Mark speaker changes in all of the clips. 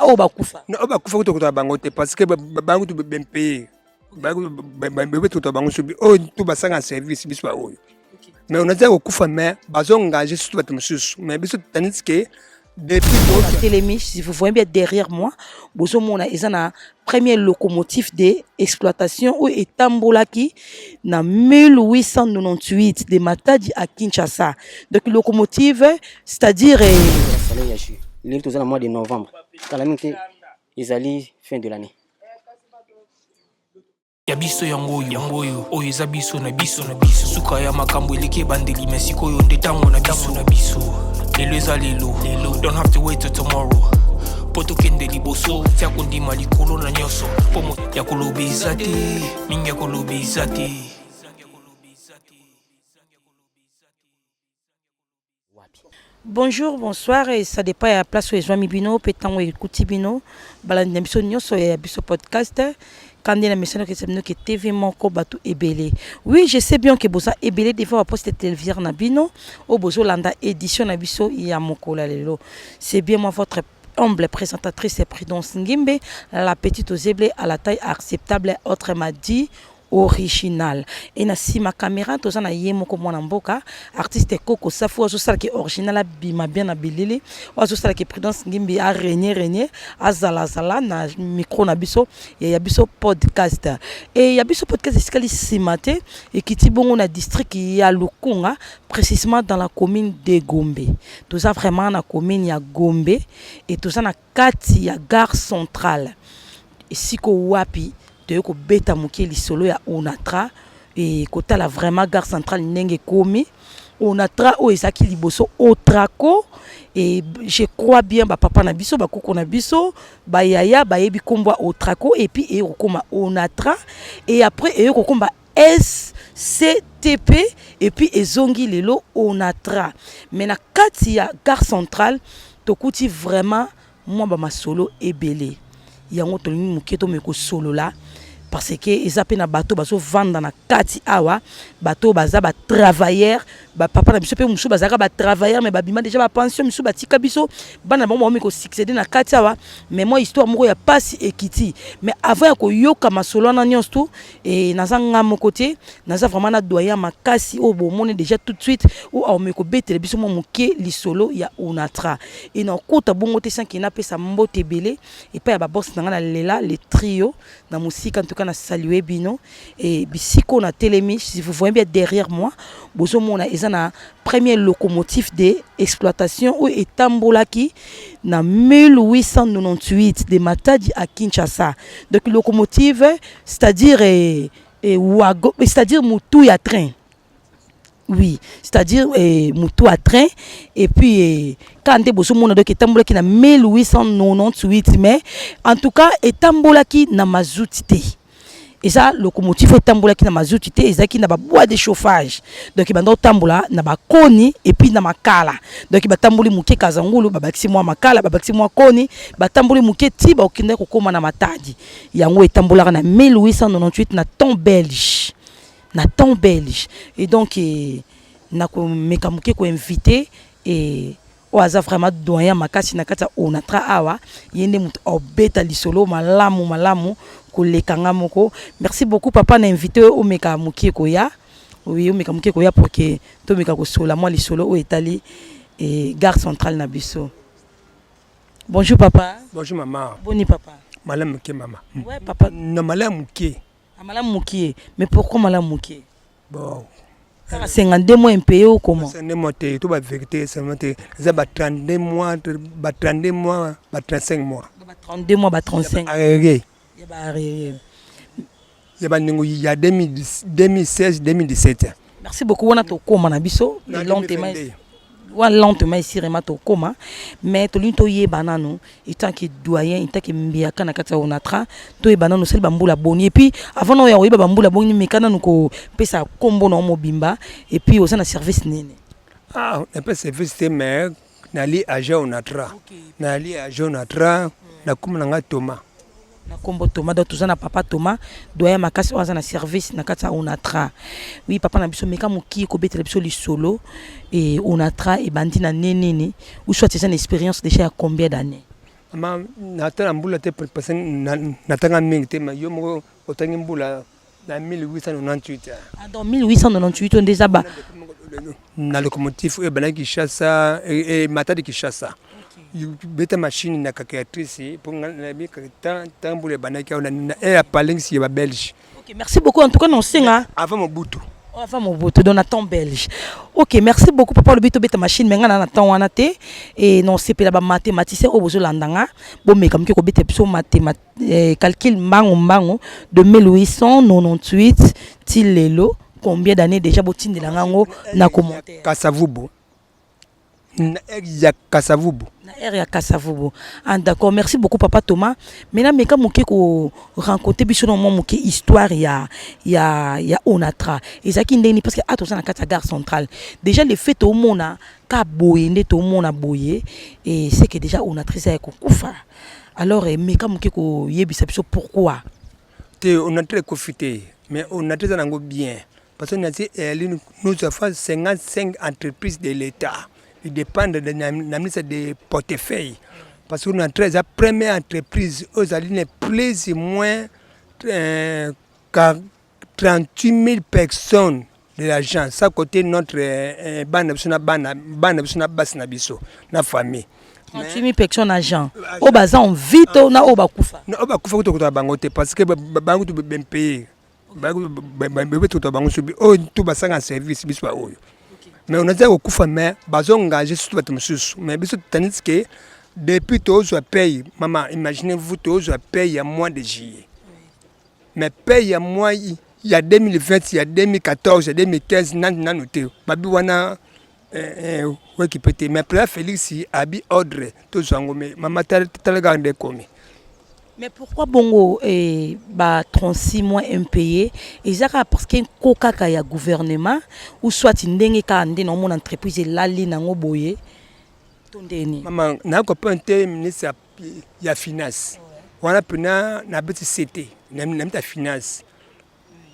Speaker 1: oyo bakufa.
Speaker 2: Oyo bakufa kutu tokotaka bango te, parce que bango kutu bempeye tokotaka bango sobi oyo to basanga service biso baoyo. Mais onaza kokufa, mais bazoengage surtout bato mosusu, mais biso, tandis que depuis
Speaker 1: Telemi, si vous voyez bien derrière moi, bozomona eza na première locomotive de exploitation oyo etambolaki na 1898 de Matadi à Kinshasa. Donc locomotive, c'est-à-dire
Speaker 3: Salaire ya juillet, lelo toza na mois de novembre, kala mingi te, ezali fin de l'année.
Speaker 4: Ya biso yango oyo, yango oyo, oyo eza biso na biso na biso. Suka ya makambo eleki ebandeli, me sikoyo nde ntango na biso na biso. Lelo eza lelo lelo, don't have to wait till tomorrow mpo tokende liboso. Tia kondima likolo na nyonso, mpo ya koloba eza te mingi, ya koloba eza te.
Speaker 1: Bonjour, bonsoir, et ça dépend ya place oyo ezwami bino mpe ntango ekuti bino. Balandi na biso nyonso ya biso podcast, kande na mesano okesa bino ke TV moko bato ebele. Oui, je sais bien ke boza ebele devant baposte téléviseur na bino oyo bozolanda édition na biso ya mokolo ya lelo. C'est bien moi, votre humble présentatrice, Prudence Ngimbe, la petite ozeble à la taille acceptable, autrement dit original. E na nsima caméra toza na ye moko, mwana mboka, artiste Koko Safu, azosalaki original abima bien na bilili oyo azosalaki Prudence Ngimbi arégner régner, azalazala na micro na biso ya biso podcast. E ya biso podcast esikali nsima te, ekiti bongo na district ya Lukunga, précisément dans la commune de Gombe. Toza vraiment na commune ya Gombe e toza na kati ya gare centrale, esika wapi toye kobeta moke lisolo ya Onatra e kotala vraiment gare centrale ndenge ekomi. Onatra oyo ezalaki liboso Otraco. Et je crois bien bapapa na biso, bakoko na biso, bayaya bayebi nkombo ya Otraco, et puis eye kokóma Onatra, et après eye kokóma SCTP, et puis ezongi lelo Onatra. Mais na kati ya gare centrale tokuti vraiment mwa bamasolo ebele. Yango tolingi moke tomeki kosolola, parce que eza mpe na bato bazovanda na kati awa, bato baza batravailleur, bapapa na biso mpe mosusu bazalaka batravailleur, mais babima déjà bapension, misusu batika biso, bana bango baomi kosuccéder na kati awa. Mais mwa histoire moko ya pasi ekiti. Mais avant ya koyoka masolo wana nyonso tu, e naza nga moko te, naza vraiment na doyen makasi oyo bomoni déjà tout de suite, oyo aomi kobetela biso mwa moke lisolo ya Onatra. E nakota bongo te sans que napesa mbote ebele epai ya baboss na nga na lela, le trio na mosika. En tout cas na salue bino. E bisika oyo natelemi, si vous voyez bien derrière moi, bozomona eza na première locomotive de exploitation oyo etambolaki na 1898 de Matadi à Kinshasa. Donc locomotive, c'est-à-dire wagon, c'est-à-dire motu ya train. Oui, c'est-à-dire motu ya train. Et puis kaka nde bozomona, donc etambolaki na 1898, mais en tout cas etambolaki na mazuti te. Eza locomotive etambolaki na mazuti te, ezalaki na babois de chauffage. Donc ebanda kotambola na bakoni et puis na makala. Donc batamboli moke Kazangulu, babakisi mwa makala, babakisi mwa koni, batamboli moke ti bakokendaki kokóma na Matadi. Yango etambolaka na 1898 na temps belge, na temps belge. Et donc nakomeka moke koinviter e oyo aza vraiment doyen makasi na kati ya Onatra awa. Ye nde moto obeta lisolo malamu malamu koleka nga moko. Merci beaucoup, papa, na invité oyo omeka moke koya. Oui, omeka moke koya pour que tomeka kosola mwa lisolo oyo etali gare centrale na biso. Bonjour, papa.
Speaker 2: Bonjour, mama.
Speaker 1: Boni, papa?
Speaker 2: Malamu moke, mama.
Speaker 1: Ouais, papa.
Speaker 2: Na malamu moke.
Speaker 1: Ah, malamu moke. Mais pourquoi malamu moke?
Speaker 2: Bon.
Speaker 1: Kaka 52 mois impayé ou comment?
Speaker 2: 52 mois te, to bavérité seulement te, eza ba 32 mois, ba 32 mois, ba 35 mois.
Speaker 1: Ba 32 mois, ba 35.
Speaker 2: Arriéré.
Speaker 1: Ya ba arriéré.
Speaker 2: Ya bandeko ya 2016, 2017.
Speaker 1: Merci beaucoup. Wana tokóma na biso lentement, wana lentement esirema tokóma. Mais tolingi toyeba nanu, en tant que doyen, en tant que mbiaka na kati ya Onatra, toyeba nanu osali bambula boni. Et puis avant na oyo ya koyeba bambula boni, meka nanu kopesa nkombo na yo mobimba, et puis oza na service nini?
Speaker 2: Ah, nape service te, mais nali agent Onatra, nali agent Onatra, nakóma na nga Thomas.
Speaker 1: Na nkombo Thomas. Donc toza na papa Thomas, doyen makasi oyo aza na service na kati ya Onatra. Oui, papa na biso, meka moki kobetela biso lisolo e Onatra ebandi na nini, ou soit eza na expérience déjà ya combien d'années?
Speaker 2: Mama, natala mbula te parce que natanga mingi te, mais yo moko otangi mbula na 1898.
Speaker 1: Ah, donc 1898 oyo nde eza ba
Speaker 2: na locomotive oyo ebandaki Kinshasa, Matadi Kinshasa. Beta machine na calculatrice mpo nayebi ntango mbula ebandaki awa na ère ya palingisi ya babelge.
Speaker 1: Ok, merci beaucoup. En tout cas, non, senga.
Speaker 2: Avant Mobutu.
Speaker 1: Oh, avant Mobutu, donc na temps belge. Ok, merci beaucoup papa lobi to beta machine mais nga na temps wana te et non c'est ba mathématicien oyo bozolanda nga bomeka moke kobeta biso calcul mbango mbango de 1898 ti lelo combien d'années déjà? Botindela ngango na commentaire.
Speaker 2: Kasavubu, na ère ya Kasavubu.
Speaker 1: Na ère ya Kasavubu. Ah d'accord, merci beaucoup papa Thomas. Maintenant meka moke ko raconter biso na mwa moke histoire ya Onatra ezalaki ndenge nini, parce que toza na kati ya gare centrale. Déjà le fait tomona ka boye nde tomona boye et c'est que déjà Onatra eza ya kokufa. Alors meka moke koyebisa biso pourquoi.
Speaker 2: Te, Onatra ekofi te, mais Onatra eza nango bien parce que nati eyali, nous avons 55 entreprises de l'État, ils dépendent de na ministre de portefeuille, parce que Onatra eza première entreprise oyo ezali na plus ou moins 38 000 personnes de l'agence, sans côté notre bana biso na bana bana biso na basi na biso na famille.
Speaker 1: 38 000 personnes, agent oyo baza en vie to na oyo bakufa?
Speaker 2: Oyo bakufa kuta kotala bango te, parce que bango tu bempeye bebetota bango sobi oyo tu basanga service biso baoyo. Mais onaza kokufa, mais bazoengage surtout bato mosusu, mais biso, tandis que depuis tozwa paye, mama, imaginez vous, tozwa paye ya mois de juillet, mais paye ya mois ya 2020, ya 2014, ya 2015 nanu nanu te. Babi wana okipe te, mais président Félix abi ordre tozwa yango. Mais mama, tala kaka nde ekomi.
Speaker 1: Mais pourquoi bongo ba 36 mois impayé? Eza kaka parce que nko kaka ya gouvernement ou soit ndenge kaka nde naomona entreprise elali nango boye to ndeni?
Speaker 2: Mama, nakoprendre te. Ministre ya finance wana mpena nabeti sete na ministre ya finance,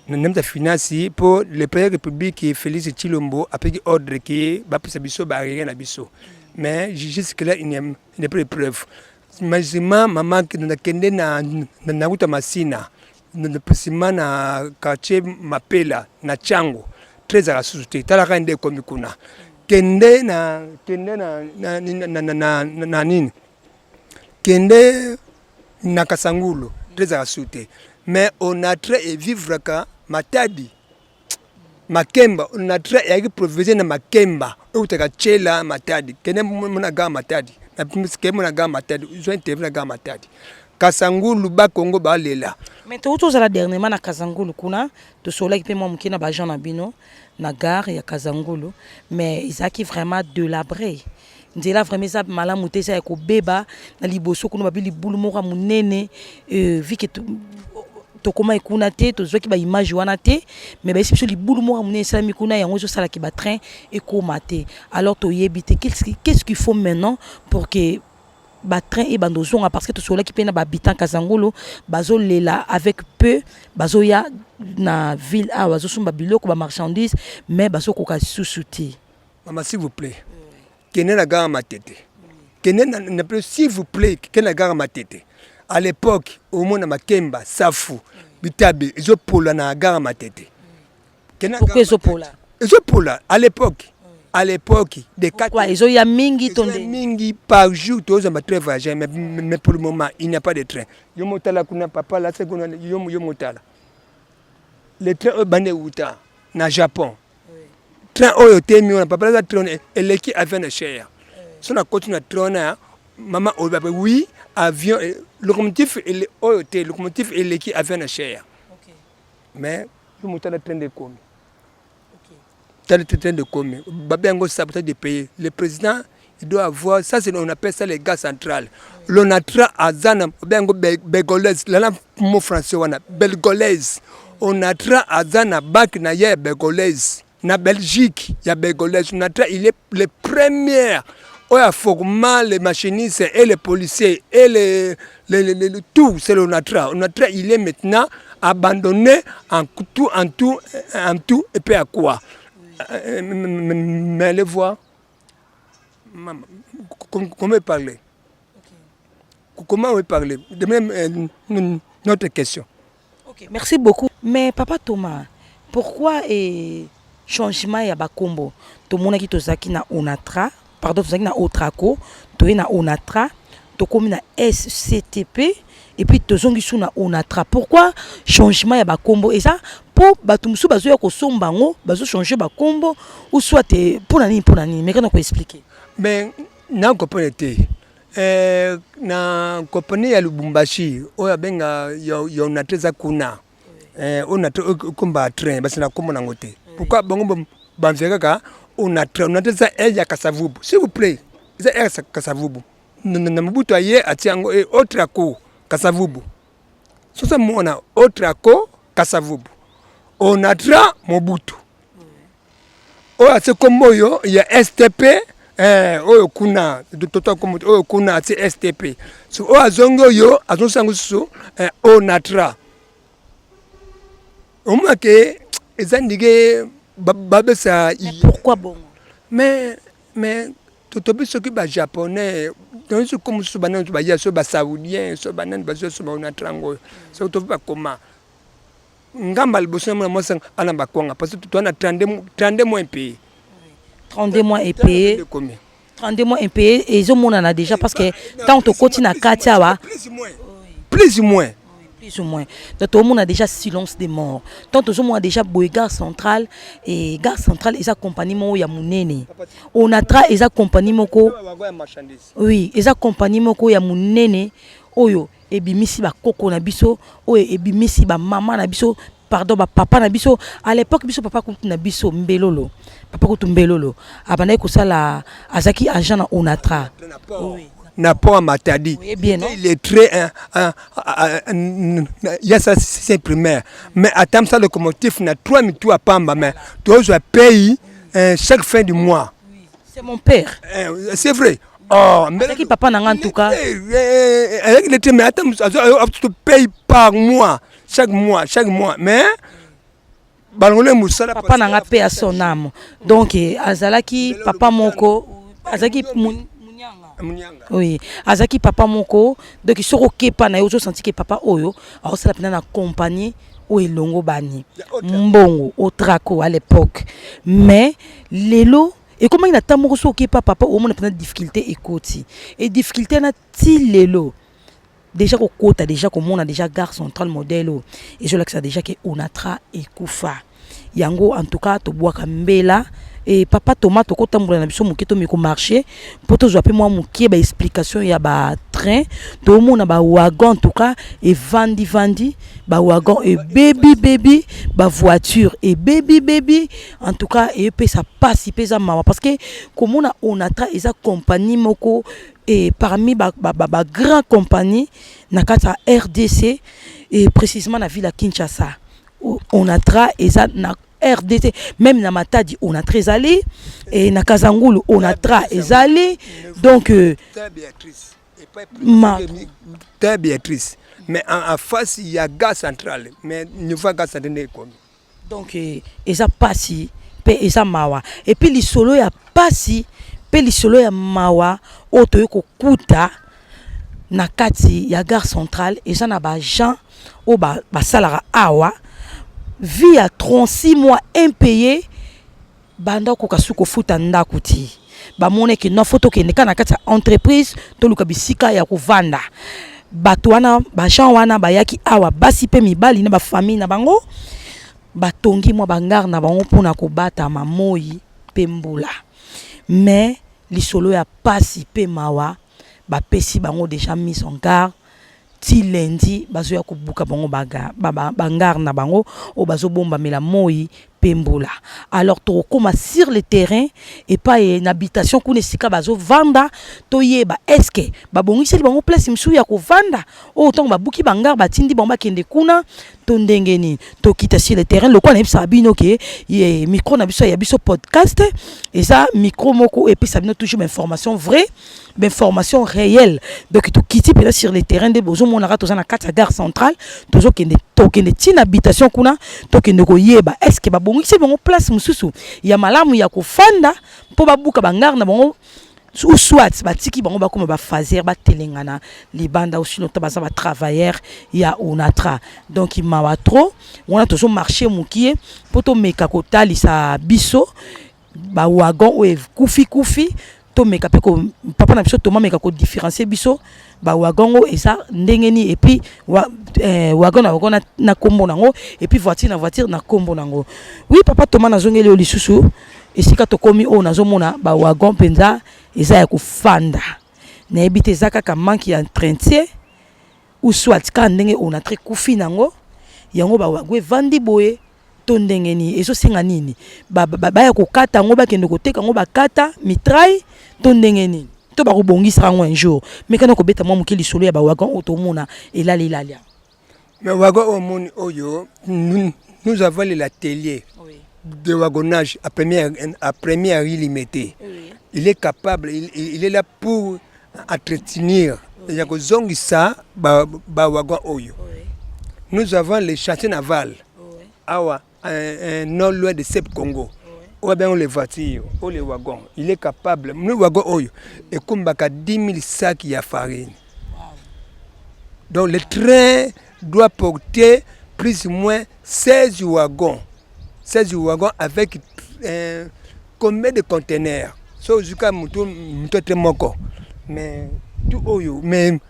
Speaker 2: na ministre ya finance, mpo le président République Félix Tshilombo apeki ordre ke bapesa biso baarriérés na biso, mais jusque là il n'y a pas de preuve. Majima, mama, nakende na nakuta Masina, nsima na quartier Mapela na Tiango, train ezalaka susu te. Talaka nde ekomi kuna. Kende na kende na nini, kende na Kasangulu, train ezalaka susu te. Mais Onatra evivraka Matadi, Makemba. Onatra eyaki provision na Makemba eutaka Tiela, Matadi. Kende mona gare Matadi, kende mona gare Matadi, zwa interview na gare Matadi, Kasangulu, Bakongo balela.
Speaker 1: Mais touti ozala dernièrement na Kazangulu kuna, tosololaki mpe mwa moke na baagent na bino na gare ya Kazangulu, mais ezalaki vraiment délabré. Nzela vraiment eza malamu te, eza ya kobeba. Na liboso kuna babi libulu moko ya monene. Vu que tokóma kuna te, tozwaki baimage wana te, mais bayesi biso libulu moko ya monene esalami kuna, yango ezosalaki batrain ekóma te. Alors toyebi te qu'est-ce qu'il faut maintenant pour que batrain ebanda ozonga, parce que tosololaki mpe na bahabitant Kazangulu, bazolela avec peu bazoya na ville awa, bazosomba biloko, bamarchandise, mais bazokoka lisusu te.
Speaker 2: Mama, s'il vous plaît, kende na gare Matete, kende na, s'il vous plaît, kende na gare Matete. À l'époque omona makemba, safu, bitabe ezopola na gare Matete.
Speaker 1: Pourquoi ezopola?
Speaker 2: Ezopola à l'époque, à l'époque
Speaker 1: de Pourquoi ezoya mingi to nde?
Speaker 2: Mingi. Par jour tozwa batrain voyageur, mais pour le moment il n'y a pas de train. Yo motala kuna, papa lasa kuna, yo motala le train oyo banda euta na Japon, train oyo temi wana, papa aza train eleki avion na cher. So nakoti na train wana, mama, oyo bape oui, avion, locomotive oyo te, locomotive eleki avion na cher. Mais yo motala train de komi, tala train de komi, babe yango sabotage de payer. Le président, il doit avoir ça, c'est on appelle ça les gars centrales. L'Onatra aza na babe yango belgolaise, lala mot français wana, belgolaise. Onatra aza na banque na ye ya belgolaise na Belgique, ya belgolaise. Onatra, il est le premier oyo aforma les machinistes et les policiers et les tout, c'est l'Onatra. Onatra, il est maintenant abandonné en tout, en tout, en tout et puis à quoi? Mais allez voir. Comment parler? Comment on parler de même notre question.
Speaker 1: Ok, merci beaucoup. Mais papa Thomas, pourquoi et changement ya bakombo? Tomonaki tozalaki na Onatra, pardon, tozalaki na Otraco, toye na Onatra, tokomi na SCTP et puis tozongi su na Onatra. Pourquoi changement ya bakombo? Eza mpo bato mosusu bazoya kosomba yango, bazochange bakombo, ou soit mpona nini? Mpona nini? Meka na koexpliquer.
Speaker 2: Mais na comprendre te. Na compagnie ya Lubumbashi oyo abenga ya Onatra eza kuna, Onatra okomba train basi na kombo nango te. Pourquoi bango banvia kaka Onatra? Onatra eza aire ya Kasavubu, s'il vous plaît, eza aire ya Kasavubu. Na Mobutu aye atia yango Otraco Kasavubu. Soso mona Otraco Kasavubu, Onatra Mobutu. Oyo atie kombo oyo ya STP, oyo kuna toto kombo oyo kuna atie STP. So oyo azongi, oyo azongisa yango susu Onatra. Omona ke eza ndenge babesa.
Speaker 1: Pourquoi bongo?
Speaker 2: Mais totobi soki Bajaponais toyesi ko mosusu, banani baya, so Basaoudien, so banani bazwa so baOnatra yango oyo. Soki tofi bakoma ngamba liboso na mona mwasi ana bakwanga, parce que toa na 32 mois impayé.
Speaker 1: 32 mois impayé, 32 mois impayé ezomonana déjà, parce que tant tokoti na kati awa.
Speaker 2: Plus ou moins.
Speaker 1: Plus ou moins. Donc tomona déjà silence des morts. Tant tozomona déjà boye gare centrale, et gare centrale eza compagnie moko ya monene. Onatra eza compagnie moko, oui, eza compagnie moko ya monene oyo ebimisi bakoko na biso, oyo ebimisi bamama na biso, pardon, bapapa na biso. À l'époque biso, papa kutu na biso Mbelolo, papa kutu Mbelolo abandaki kosala, azalaki agent na Onatra.
Speaker 2: Oui. Na port ya Matadi.
Speaker 1: Oui, bien, non?
Speaker 2: Il est très ya sa c'est primaire, mais atamisa locomotive na 3 mitu ya pamba, mais tozwa paye chaque fin du mois.
Speaker 1: C'est mon père.
Speaker 2: C'est vrai. Oh,
Speaker 1: azalaki papa na nga en tout cas.
Speaker 2: Azalaki lettré, mais ata paye par mois, chaque mois, chaque mois, mais balongoli mosala.
Speaker 1: Papa na nga mpe ya son âme. Donc azalaki papa moko, azalaki
Speaker 2: Munyanga.
Speaker 1: Oui, azalaki papa moko. Donc soki okepa na ye, ozosanti ke papa oyo aosala mpena na compagnie oyo elongo bani mbongo Otraco à l'époque. Mais lelo ekomaki na ntango moko, soki okepa papa, omona mpena difficulté ekoti e difficulté na ti lelo. Déjà kokota, déjà komona déjà gare centrale modèle oyo ezolakisa déjà ke Onatra ekufa yango. En tout cas tobwaka mbela. E papa Thomas, tokotambola na biso moke, tomeki komarche mpo tozwa mpe mwa moke baexplication ya batrain. Tomona bawagon, en tout cas evandi-vandi, bawagon ebebi-bebi, bavoiture ebebi-bebi. En tout cas eyepesa mpasi mpe eza mawa, parce que komona Onatra eza compagnie moko et parmi ba, ba, ba, ba grand compagnie na kati ya RDC et précisément na ville ya Kinshasa. Onatra eza na RDC, même na Matadi Onatra ezali, et na Kazangulu Onatra ezali. Donc
Speaker 2: Béatrice. Ma Béatrice, mais en face il y a gare centrale, mais niveau gare centrale nde ekomi.
Speaker 1: Donc eza pasi mpe eza mawa. Et puis lisolo ya pasi mpe lisolo ya mawa oyo toyei kokuta na kati ya gare centrale, eza na baagent oyo basalaka awa, vie ya 36 mois impayé. Banda okoka su kofuta ndako ti bamonaki no fo tokende kaka na kati ya entreprise, toluka bisika ya kovanda. Bato wana, baagent wana bayaki awa, basi mpe mibali na bafamille na bango, batongi mwa bangare na bango mpona kobatama moi mpe mbula. Mais lisolo ya pasi mpe mawa, bapesi bango déjà mise en garde ti lundi, bazoya kobuka bango bangare na bango oyo bazobombamela moi mpe mbula. Alors tokokóma sur le terrain epai na habitation kuna esika bazovanda, toyeba est-ce babongiseli bango place mosusu ya kovanda oyo ntango babuki bangare, batindi bango bakende kuna to ndenge nini. Tokita sur le terrain. Lokola nayebisaka bino ke ye micro na biso ya biso podcast eza micro moko epesa bino toujours bainformation vrai, bainformation réelle. Donc tokiti mpenza sur le terrain nde bozomonaka toza na kati ya gare centrale. Tozokende, tokende ntina habitation kuna, tokende koyeba est-ce babongisi bango place mosusu ya malamu ya kofanda mpo babuka bangare na bango. Ou soit batiki bango bakoma ba phaser, batelengana libanda, aussi longtemps baza ba travailleur ya Onatra. Donc mawa trop. Wana tozo marcher mokie po tomeka kotalisa biso ba wagon oyo ekufi kufi. Tomeka mpe ko papa na biso Toma meka kodifférencier biso ba wagon oyo eza ndenge nini, et puis wagon na wagon na kombo nango, et puis voiture na voiture na kombo nango. Oui, papa Toma, nazongeli oyo lisusu esika tokomi oyo, nazomona ba wagon mpenza eza ya kofanda. Nayebi te, eza kaka manque ya entretien ou soit kaka ndenge Onatra ekufi nango yango ba wagon evandi boye, to ndenge nini? Ezosenga nini? Baya kokata yango, bakende koteka yango, bakata mitraille, to ndenge nini, to bakobongisa yango un jour? Mekana kobeta mwa moke lisolo ya ba wagon oyo tomona elali elali.
Speaker 2: Mais wagon oyo omoni oyo, nous avons l'atelier de wagonnage à première illimité. Il est capable, il est là pour entretenir ya kozongisa ba wagon oyo. Nous avons les chantiers navals awa, non loin de Sep Congo, oyo abengo les voitures oyo, les wagons. Il est capable. Nous wagon oyo ekumbaka 10 000 sacs ya farine. Donc le train doit porter plus ou moins 16 wagons, 16 wagons avec combien de conteneurs? So ozwika moto moto te moko, mais tout oyo, mais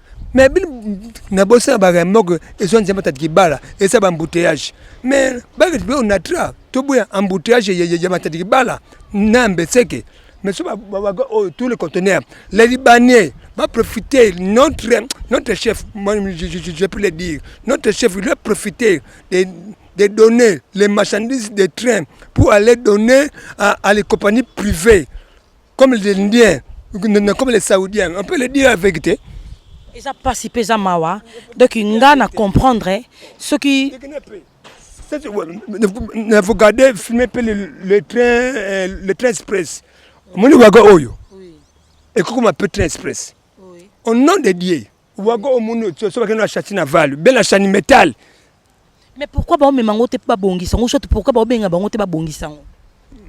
Speaker 2: bino na bosala ba remorque ezwa nzembo tati kibala, eza ba embouteillage. Mais baketi mpe Onatra, toboya embouteillage ya Matadi Kibala na Mbetseke. Mais so bawagon oyo, tous les conteneurs, les Libanais va profiter. Notre chef, moi je peux le dire, notre chef, il doit profiter de donner les marchandises des trains pour aller donner à les compagnies privées comme les Indiens, comme les Saoudiens. On peut le dire la vérité.
Speaker 1: Eza mpasi mpe eza mawa. Donc nga na comprendre soki
Speaker 2: Vous regardez, filmer mpe le train express. Omoni wagon oyo ekokoma mpe train express au nom de Dieu. Wagon omoni so bakende na chantier naval be na Chanimétal.
Speaker 1: Mais pourquoi baomema yango te mpo babongisa yango? Surtout, pourquoi baobenga bango te babongisa yango?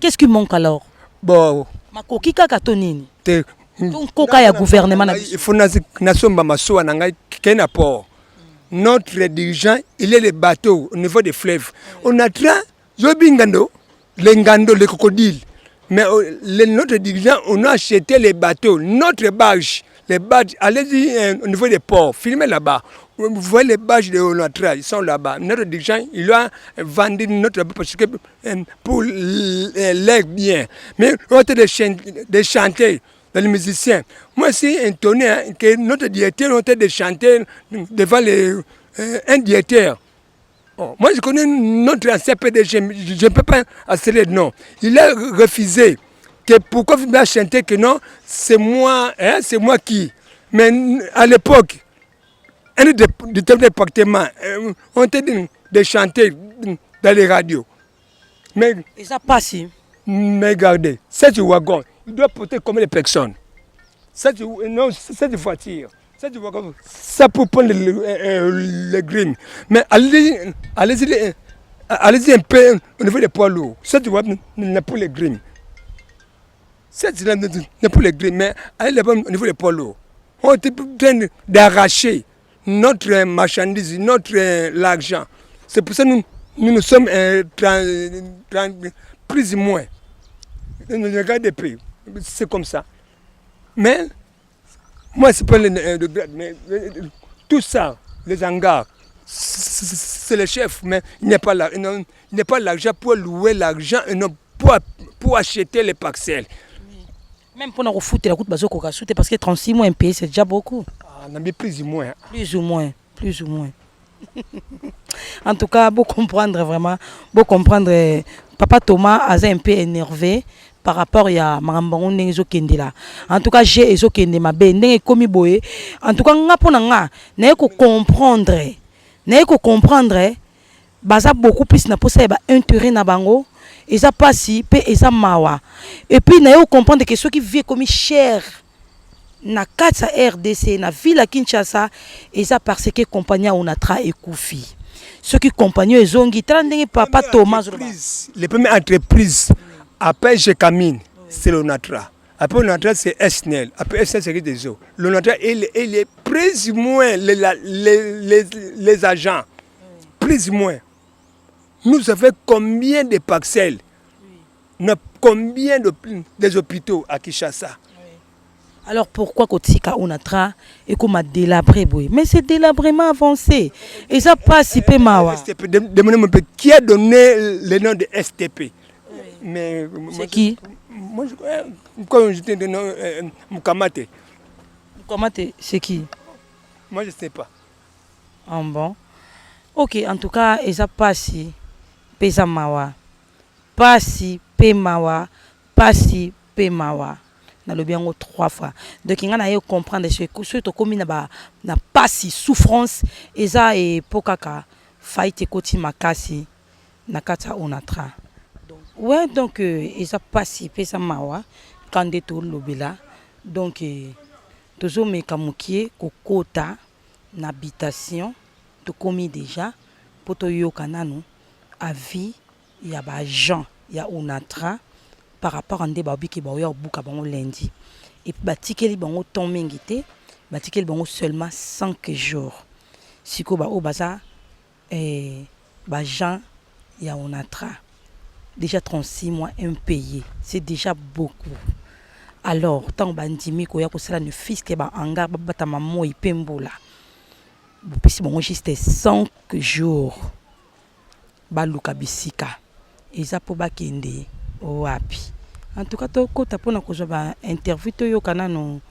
Speaker 1: Qu'est-ce qui manque alors?
Speaker 2: Bon.
Speaker 1: Makoki kaka to nini?
Speaker 2: Te.
Speaker 1: To nkoka ya gouvernement na biso?
Speaker 2: Il faut nasomba masuwa na ngai ke na port. Notre dirigeant, il est le bateau au niveau des fleuves. On a train yobi ngando, les ngando, les crocodiles, mais notre dirigeant, on a acheté les bateaux, notre barge, les barges. Allez-y au niveau des ports, filmez là-bas, vous voyez les barges de Onatra, ils sont là-bas. Notre dirigeant, il a vendu notre, parce que pour l'air bien. Mais on a de chanter dans les musiciens. Moi, c'est étonné, hein, que notre directeur est en train de chanter devant un directeur. Oh, moi, je connais notre ancien PDG, je ne peux pas accélérer le nom. Il a refusé. Que pourquoi vous m'avez chanté que non, c'est moi, hein, c'est moi qui. Mais à l'époque, un des départements, on était de chanter dans les radios. Mais,
Speaker 1: eza pasi.
Speaker 2: Mais regardez, cette wagon, il doit porter combien de personnes? Cette, non, cette voiture, cette wagon, ça pour prendre le green. Mais allez, allez-y, allez-y un peu au niveau des poids lourds. Cette wagon n'est pour les green. Cette n'est pour les green, mais allez là-bas au niveau des poids lourds. On est en train d'arracher notre marchandise, notre l'argent. C'est pour ça que nous, nous, nous sommes plus ou moins. Nous regardons des. C'est comme ça. Mais moi, c'est pas le grade, mais tout ça, les hangars, c'est le chef, mais il n'est pas là. Il n'est pas l'argent pour louer l'argent et non pour acheter les parcelles.
Speaker 1: Même pour nous foutre la route, bazokoka te, parce que 36 mois impayé, c'est déjà beaucoup.
Speaker 2: Ah, non, mais plus ou moins.
Speaker 1: Plus ou moins, plus ou moins. En tout cas, beau comprendre vraiment, beau comprendre. Papa Thomas a un peu énervé par rapport ya makambo yango ndenge ezokendela. En tout cas, j'ai ezokende mabe ndenge ekomi boye. En tout cas, nga mpo na nga naye kocomprendre, naye kocomprendre baza beaucoup plus na posa ya baintérêt na bango. Eza mpasi mpe eza mawa. Et puis naye kocomprendre ke soki vie ekomi cher na kati ya RDC, na ville ya Kinshasa, eza parce que compagnie ya Onatra ekufi. Soki compagnie oyo ezongi, tala ndenge papa Thomas azoloba.
Speaker 2: Les premières entreprises après Gécamines, c'est l'Onatra. Après Onatra, c'est SNEL. Après SNEL, c'est des eaux. L'Onatra, il est plus ou moins les agents. Plus ou moins. Nous avons combien de parcelles? Nous avons combien des hôpitaux à Kinshasa?
Speaker 1: Alors pourquoi kotika Onatra ekoma délabré boye? Mais c'est délabrement avancé, eza pasi mpe mawa.
Speaker 2: STP, demandez-moi un peu, qui a donné le nom de STP? Mais
Speaker 1: C'est qui?
Speaker 2: Moi, quand j'étais de nom, Mukamate.
Speaker 1: Mukamate, c'est qui?
Speaker 2: Moi, je ne sais pas.
Speaker 1: Ah bon. Ok, en tout cas, eza pasi mpe eza mawa. Pasi mpe mawa, pasi mpe mawa. Nalobi yango trois fois. Donc nga na ye comprendre soki tokomi na pasi, souffrance eza epo kaka faillite ekoti makasi na kati ya Onatra. Ouais, donc eza pasi mpe eza mawa ka nde tolobela. Donc tozomeka mokie kokota na habitation, tokomi déjà mpo toyoka nanu avis ya baagent ya Onatra par rapport nde babiki baoya kobuka bango lundi. Et puis batikeli bango temps mingi te, batikeli bango seulement 5 jours. Sikoyo baoyo baza baagent ya Onatra, déjà 36 mois impayé, c'est déjà beaucoup. Alors ntango bandimi koya kosala ne fût-ce que bahangar babatama moi mpe mbula, bopesi bango juste 5 jours baluka bisika eza mpo bakende wapi. En tout cas, tokota mpona kozwa bainterview, toyoka nano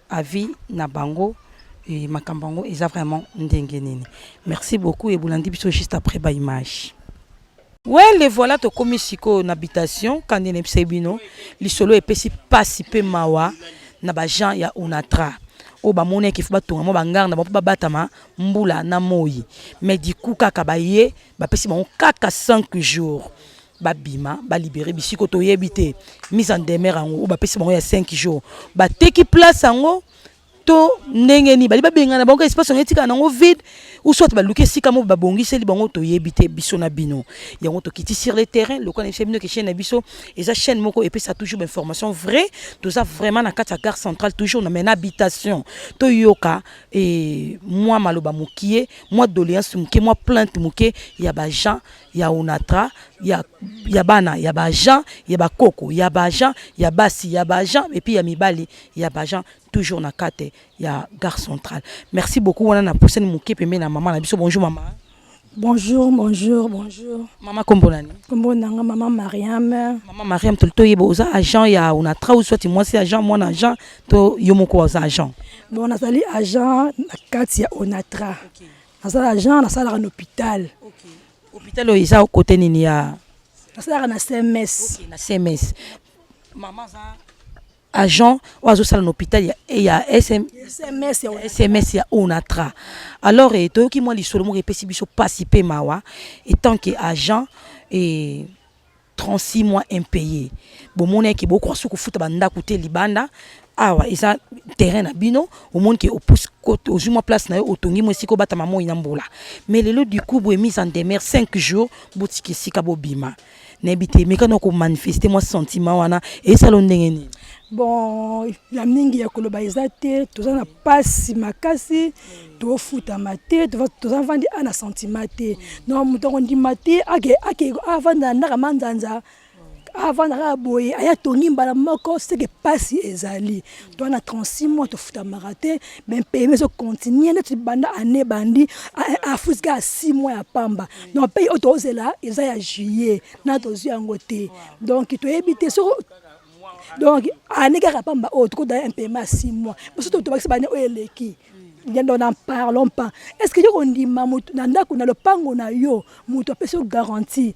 Speaker 1: avis na bango e makambo yango eza vraiment ndenge nini. Merci beaucoup, ebolandi biso juste après baimage. Ouais, le voilà, tokomi sikoyo na habitation. Kandi nayebisa bino lisolo epesi pasi mpe mawa na baagent ya Onatra oyo bamonaki faut batonga mwa bahangar na bango mpo babatama mbula na moi. Mais du coup kaka baye bapesi bango kaka 5 jours babima, balibérer bisiko. Toyebi te mise en demeure yango oyo bapesi bango ya 5 jours, bateki place yango to ndenge nini, bali babengana bango, espace yango etikala nango vide, ou soit baluki esika moko babongiseli bango, toyebi te. Biso na bino yango tokiti sur le terrain lokola na biso bino ke chaîne na biso eza chaîne moko epesa toujours bainformation vrai. Toza vraiment na kati ya gare centrale, toujours na mena habitation. Toyoka e mwa maloba mokie, mwa doléance moke, mwa plainte moke ya baagent ya Onatra, ya bana ya baagent, ya bakoko ya baagent, ya basi ya baagent et puis ya mibali ya baagent, toujours na kati ya gare centrale. Merci beaucoup. Wana na pusani moke pembeni na mama na biso. Bonjour mama.
Speaker 5: Bonjour, bonjour, bonjour.
Speaker 1: Mama, kombo nani?
Speaker 5: Kombo nanga mama Mariam.
Speaker 1: Mama Mariam, toli toyeba, oza agent ya Onatra ou soit mwasi agent, mwana agent, to yo moko oza agent?
Speaker 5: Bon, nazali agent na kati ya Onatra. Nazali agent, nasalaka na hôpital.
Speaker 1: Hôpital oyo eza kote nini ya?
Speaker 5: Nasalaka na CMS.
Speaker 1: Okay, na CMS. Mama aza agent oyo azosala na hôpital ya SM,
Speaker 5: SMS ya.
Speaker 1: SMS ya Onatra. Alors toyoki mwa lisolo moko epesi biso pasi mpe mawa. Etant que agent e 36 mois impayé, bomoni eke bokoka soki kofuta bandako te libanda awa eza terrain na bino. Omoni ke opusi, ozwi mwa place na yo, otongi mwa esika obatama moi na mbula. Mais lelo du coup boye mise en demeure 5 jours, botika esika, bobima. Nayebi te, mekana komanifester mwa sentiment wana esala ndenge nini?
Speaker 5: Bon, ya mingi ya koloba eza te. Toza na pasi makasi, tofutama te, toza vandi a na sentiment te. Donc moto akondima te ake avanda na ndaka manzanza, avanda kaka boye, aya tongi mbala moko seke pasi ezali. Toza na 36 mois tofutamaka te, baimpayés ezocontinuer neti banda ane bandi, afuti kaka 6 mois ya pamba. Donc paye oyo tozela eza ya juillet, na tozwi yango te. Donc toyebi te soko donc ane kaka pamba oyo tokoda impaiement ya 6 mois, biso tobakisi bane oyo eleki. Donc n'en parlons pas. Est ce que yo kondima motu na ndako na lopango na yo, moto apesi yo garantie,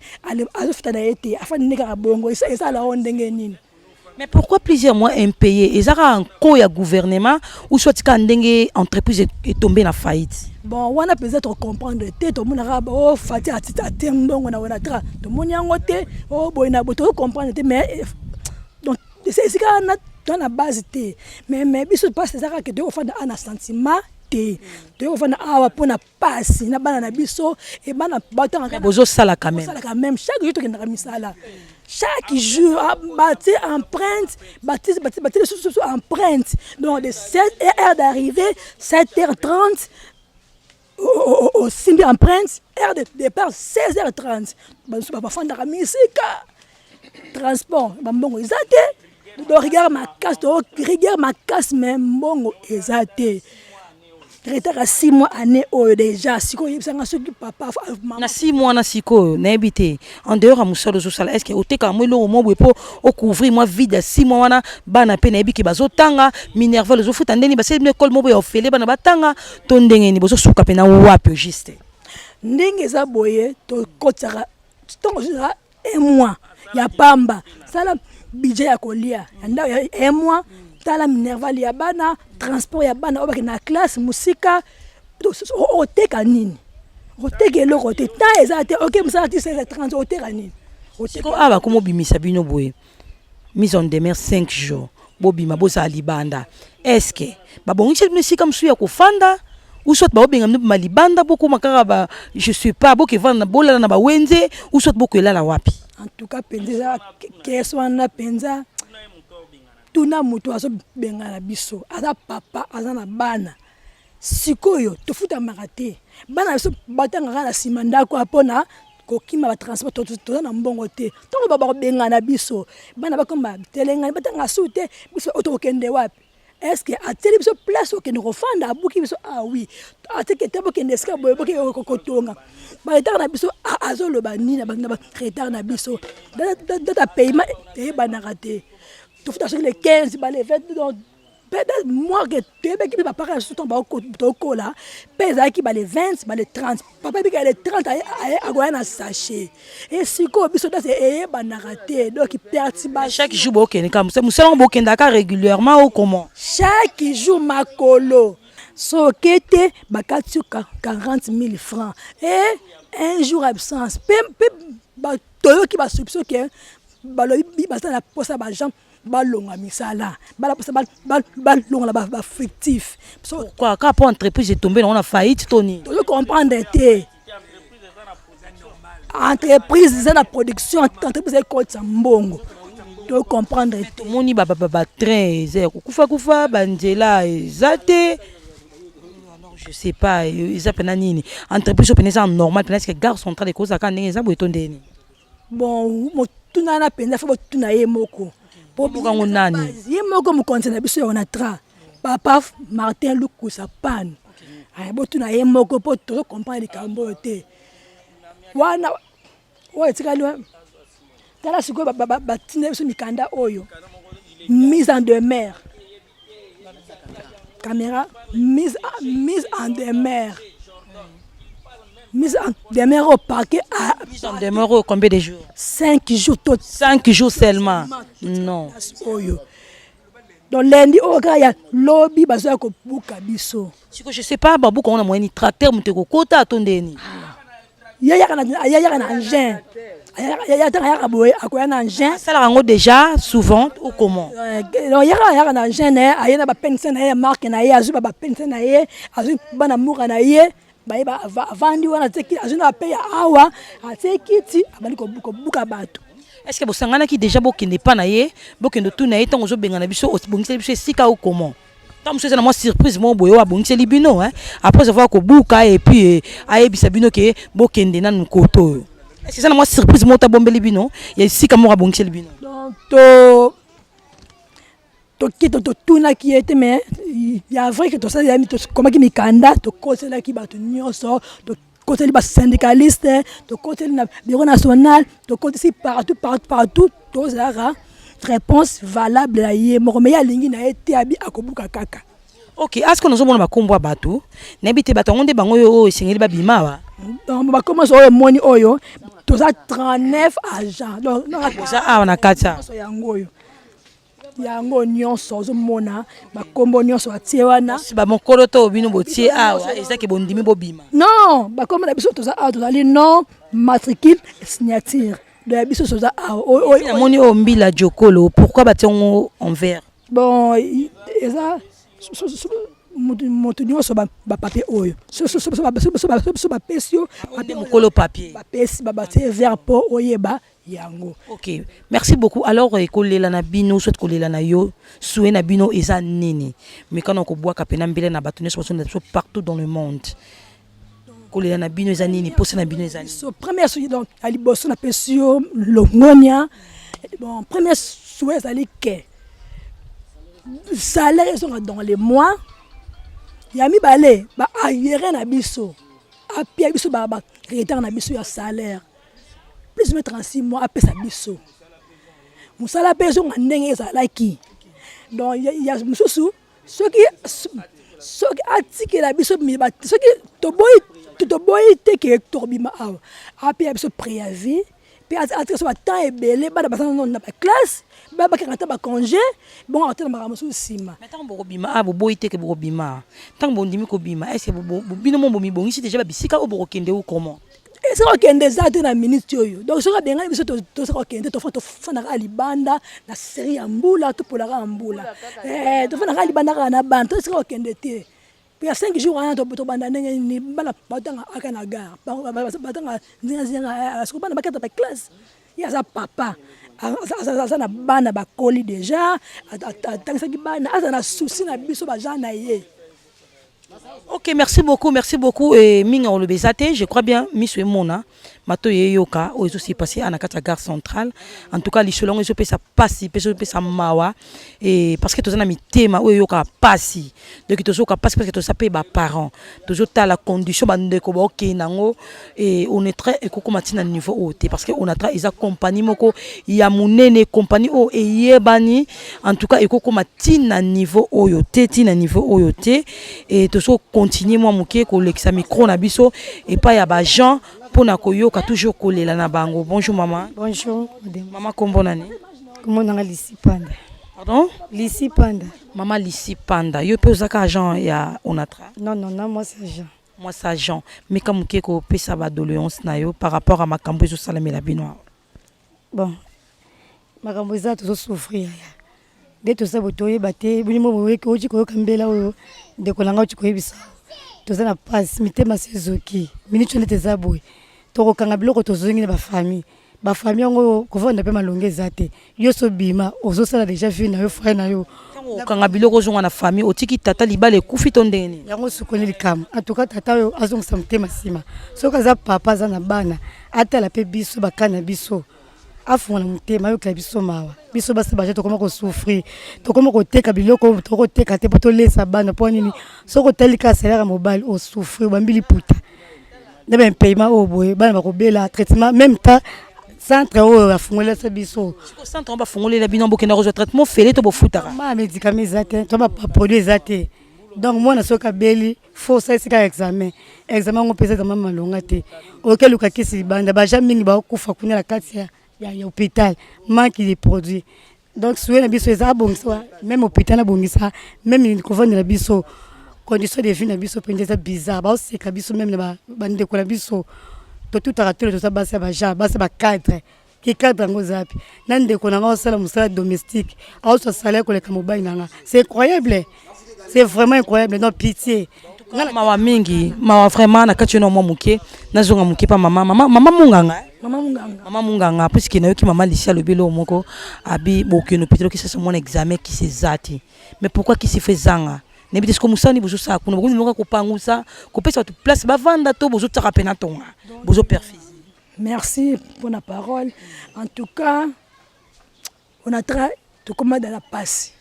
Speaker 5: azofuta na ye te, afandi nde kaka bongo, ezala o ndenge nini?
Speaker 1: Mais pourquoi plusieurs mois impayés? Eza kaka nko ya gouvernement ou soit kaka ndenge entreprise etombe na faillite?
Speaker 5: Bon, wana mpenza tocomprendre te. Tomonaka o fati atie mbongo na Onatra, tomoni yango te. O boye na boye, tocomprendre te. Mais donc esika wana toza na base te. Mais biso mpasi eza kaka toyei kofanda awa na sentiment te. Toyei kofanda awa mpona pasi na bana na biso e bana batangaka.
Speaker 1: Bozosala quand même.
Speaker 5: Quand même, chaque jour tokendaka misala. Chaque jour batie empreinte, batie batie lisusu empreinte. Donc de 7 heures d'arrivée, 7h30 osimbi empreinte, heure de départ 16h30. Bamosusu bafandaka misika, transport bambongo eza te. Donc rigueur makasi, to rigueur makasi, mais mbongo eza te. Retard ya 6 mois, année oyo déjà. Sikoyo oyebisanga soki papa, mama.
Speaker 1: Na 6 mois na sikoyo, nayebi te, en dehors ya mosala ozosala, est ce que otekaka mwa eloko mwa boye mpo ocouvrir mwa vide ya 6 mois wana? Bana mpe nayebi ke bazotanga, minerval ozofuta ndeni, basali bino ekole mo boye ya ofele, bana batanga to ndenge nini? Bozosuka mpe na wapi au juste?
Speaker 5: Ndenge eza boye, tokotisaka ntongo ozozala un mois ya pamba, sala budget ya kolia ya ndako ya un mois, tala minerval ya bana, transport ya bana oyo bakende na classe mosika. Oteka nini? Oteka eloko te, temps eza te. Oke mosala ti 16h30, oteka nini?
Speaker 1: Sikoyo awa bakoma obimisa bino boye, mise en demeure 5 jours, bobima, bozala libanda. Est ce que babongiseli bino esika mosusu ya kofanda, ou soit baobenga bino bima libanda, bokóma kaka ba, je sais pas, bokevanda, bolala na bawenze, ou soit bokoelala wapi?
Speaker 5: En tout cas mpenza, eza kese wana mpenza. Tuna moto azobengana biso, aza papa, aza na bana. Sikoyo tofutamaka te, bana biso batangaka na nsima ndako mpona kokima batransport. Toza na mbongo te. Ntongo bakobengana biso, bana bakoma telengani, batanga su te. Biso oyo tokokende wapi? Est ce que atieli biso place okende kofanda? Abuki biso? Ah oui, atiki te, bokende esika boye, boke kotonga. Baretard na biso, azoloba nini na baretard na biso? Date ya paiement eyebanaka te. Tofuta soki le 15, bale 20. Donc peut-être moi ke toyebaki mpe bapara ya susu, ntango tokola mpe ezalaki bale 20, bale 30. Papa ebika le 30, akoya na sachet. E sikoyo biso date eyebanaka te, donc perturbation.
Speaker 1: Chaque jour bokende kaka mosala ngo, bokendaka régulièrement ou comment?
Speaker 5: Chaque jour makolo. Soki te, bakati yo 40 000 francs et un jour absence. Mpe toyoki basoupçon ke balobi baza na posa baagent balonga misala, bala posa balongola bafictif.
Speaker 1: Pourquoi? Kaka mpo entreprise etombe nango na faillite to nini?
Speaker 5: Tozo comprendre te. Entreprise eza na production, entreprise ekotisa mbongo, tocomprendre te.
Speaker 1: Tomoni batrain eza ya kokufa-kufa, banzela eza te. Alors je sais pas eza mpena nini. Entreprise oyo mpena eza normal mpena? Est-ce gare centrale ekozala kaka ndenge eza boye to ndeni?
Speaker 5: Bon, motuna wana mpenza fo botuna ye moko.
Speaker 1: Po yango nani?
Speaker 5: Ye moko mokonzi na biso ya Onatra, papa Martin Lukusa Pan. Botuna ye moko mpo tozo comprendre likambo oyo te. Wana oyo etikali, tala sikoyo, batinda biso mikanda oyo, mise en demeure, caméra, mise en demeure, mise en demeure au parquet.
Speaker 1: Mise en demeure combien de jours?
Speaker 5: 5 jours to.
Speaker 1: 5 jours seulement? Non.
Speaker 5: Oyo donc lundi oyo kaka ya lobi, bazoya kobuka biso.
Speaker 1: Siko je sais pas, babuka ngo na moyeni tracteur, moto ekokota to ndeni?
Speaker 5: Ye yaka na engin, yataka yaka boye, akoya na engin.
Speaker 1: Asalaka yango déjà souvent ou comment?
Speaker 5: Yaka, yaka na engin na ye, aye na bapense na ye ya marque na ye, azwi bapense na ye, azwi bana mboka na ye, baye avandi wana, azwi na bape ya awa, atie kiti, abandi kobuka bato.
Speaker 1: Est ce que bosanganaki déjà, bokende epa na ye, bokende otuna ye ntango ozobengana biso, obongiseli biso esika ou comment? Ntango mosusu eza na mwa surprise moko boye oyo abongiseli bino après avoir kobuka, et puis ayebisa bino ke bokende nanu koto oyo. Est ce que eza na mwa surprise moko tabombeli bino ya esika moko abongiseli bino?
Speaker 5: Donc toki totunaki ye te, mais ya vrai ke tosali, tokomaki mikanda, tokoselaki bato nyonso, tokoteli basyndicaliste, tokoteli na bureau national, tokotisi partout, partout, partout. Tozalaka réponse valable ya ye moko, mais ye alingi na ye te, abi akobuka kaka.
Speaker 1: Ok, aske nazomona bakombo ya bato, nayebi te bato yango nde bango oyo esengeli babima awa.
Speaker 5: Donc bakombo nyonso oyo emoni oyo, toza 39 agent. Donc
Speaker 1: oza awa na kati awa.
Speaker 5: Yango oyo, yango nyonso ozomona, bakombo nyonso atie wana.
Speaker 1: Bamokolo to bino botie awa, ezaki bondimi bobima?
Speaker 5: Non, bakombo na biso, toza awa, tozali nom, matricule, signature. Donc ya biso toza awa.
Speaker 1: Namoni oyo Mbila Jokolo, pourquoi batie yango en vert?
Speaker 5: Bon, eza Moto nyonso bapapier oyo so bapesi yo.
Speaker 1: Mokolo papier.
Speaker 5: Bapesi, batie vert mpo oyeba yango.
Speaker 1: Ok, merci beaucoup. Alors kolela na bino, soit kolela na yo, souhait na bino eza nini? Mekana kobwaka pena mbele na bato nyonso bazonda biso partout dans le monde. Kolela na bino eza nini? Posa na bino eza nini?
Speaker 5: So première souhait, donc ya liboso, napesi yo longonia. Bon, premier souhait ezali ke salaire ezonga dans les mois. Ya mibale, baarriérés na biso, apia biso baretard na biso ya salaire, plus ou moins 36 mois, apesa biso. Mosala mpe ezonga ndenge ezalaki. Donc ya mosusu, soki atikela biso, soki toboyi te ke tokobima awa, apia biso préavis mpe atika biso batemps ebele. Bana baza na baclasse, bakanga ata bacongé, bongo akotala makambo mosusu nsima.
Speaker 1: Mais ntango bokobima, a boboyi te ke bokobima, ntango bondimi kobima, est ce bino mo bomibongisi déjà babisika oyo bokokende ou comment?
Speaker 5: Esika kokende eza te na minute oyo. Donc soki abengani biso, tosaka kokende, tofandaka libanda na série ya mbula, topolaka ya mbula, tofandaka libanda kaka na bana. To esika kokende te po ya 5 jours wana, tobanda ndenge nini? Bana batanga aka na gare, batanga nzingazinga. Soki bana bakata baclasse, ye aza papa, aza na bana bakoli déjà, atangisaki bana, aza na souci na biso baza na ye.
Speaker 1: Ok, merci beaucoup, merci beaucoup. Et minga oloba eza te, je crois bien miso emona, matoyi eyoka oyo ezose passer na kati ya gare centrale. En tout cas lisolo yango ezopesa pasi mpe ezopesa mawa, et parce que toza na mitema oyo eyokaka pasi. Donc tozoyoka pasi parce que toza mpe baparent, tozotala condition bandeko baokende yango. Et Onatra ekokoma ntina niveau oyo te, parce que Onatra eza compagnie moko ya monene, compagnie oyo eyebani. En tout cas ekokoma ntina niveau oyo te, ntina niveau oyo te. Et tozocontinue mwa moke kolekisa micro na biso epai ya baagent mpona koyoka toujours kolela na bango. Bonjour mama.
Speaker 6: Bonjour madame.
Speaker 1: Mama, kombo nani?
Speaker 6: Kombo nanga Lisi Panda.
Speaker 1: Pardon?
Speaker 6: Lisi Panda.
Speaker 1: Mama Lisi Panda, yo mpe ozaka agent ya Onatra?
Speaker 6: Non, moi c'est agent.
Speaker 1: Mwasi agent, meka moke kopesa badoléance na yo par rapport à makambo ezosalamela bino awa.
Speaker 6: Bon, makambo eza, tozosouffrir yaya. Nde toza boye, toyeba te bino mo oti koyoka mbela oyo ndeko na ngai oti koyebisa. Toza na pasi, mitema se ezoki. Miniti oyo neti eza boye, tokokanga biloko, tozongi na bafamille. Bafamille yango oyo kovanda mpe malongo eza te. Yo so bima, ozosala déjà vie na yo, frère na yo.
Speaker 1: Ntango okanga biloko, ozonga na famille, otiki tata, libala ekufi to ndenge nini?
Speaker 6: Yango sukoni likambo. En tout cas tata oyo azongisa motema nsima. Soki aza papa, aza na bana, atala mpe biso bakani na biso, afungola motema, ayokela biso mawa. Biso basi baje, tokoma kosouffrir, tokoma koteka biloko oyo tokoteka te mpo tolesa bana. Mpo nini? Soki otali kaka salaire ya mobali, osouffrir, obambi liputa na baimpayement oyo boye, bana bakobela, traitement même temps, centre oyo afungolelasa biso.
Speaker 1: Siko centre yango bafungolela bino, bokenda kozwa traitement fele to bofutaka?
Speaker 6: Ma médicament eza te, to baproduit eza te. Donc mwana soki abeli, faut osalisi kaka examen. Examen yango mpenza examen malonga te. Oke luka kisi libanda, baja mingi bakokufa kuna na kati ya hôpital, manque de produit. Donc souhait na biso eza abongisa même hôpital, abongisa même kovandela biso, condition de vie na biso mpenza eza bizarre. Baoseka biso même na bandeko na biso. Totutaka tolo, toza basi ya bagenre, basi ya bacadre. Ki cadre yango eza wapi na ndeko na nga osala mosala domestique, aozwa salaire koleka mobali na nga? C'est incroyable, c'est vraiment incroyable. Donc pitié.
Speaker 1: Mawa mingi, mawa vraiment. Na kati na mwa moke, nazonga moke pa mama, mama Munganga, eh?
Speaker 5: Mama Munganga.
Speaker 1: Mama Munganga, puisque nayoki mama Lisi alobi eloko moko, abi bokende hôpital, okisasa mwana examen, kisi eza te. Mais pourquoi kisi faut ezanga? Nayebi te siko mosala nini bozosala kuna. Bokomi moka kopangusa, kopesa bato place bavanda, to bozotiaka mpe na tonga, bozoperfise?
Speaker 5: Merci pour la parole. En tout cas, on a très tokóma dans la pasi.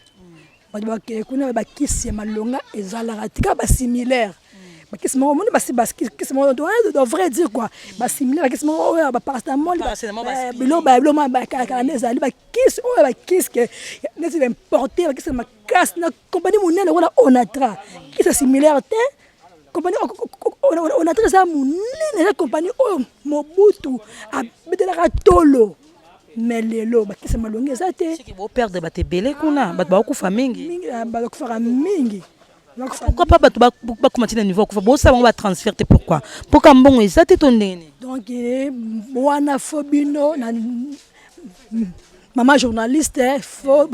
Speaker 5: Bato bakee kuna, bakisi ya malonga ezalaka tika, basimilaire bakisi moko. Omoni bakisi moko, de vrai dire quoi, basimilaire bakisi moko oyo baparacétamol, biloko biloko bakalakala nde ezali bakisi oyo, bakisi ke neti baimporte, bakisi ya makasi na compagnie monene lokola Onatra. Kisi ya similaire te. Compagnie Onatra eza monene, eza compagnie oyo Mobutu abetelaka tolo, mais lelo bakisi ya malongi eza te.
Speaker 1: Soki boperdre bato ebele kuna, bato bakokufa mingi.
Speaker 5: Bakufaka mingi.
Speaker 1: Pourquoi pas bato bakoma ntina niveau akufa, bosala bango batransfert te? Pourquoi? Mpoka mbongo eza te to ndenge nini?
Speaker 5: Donc wana faut bino na Mama journaliste, faut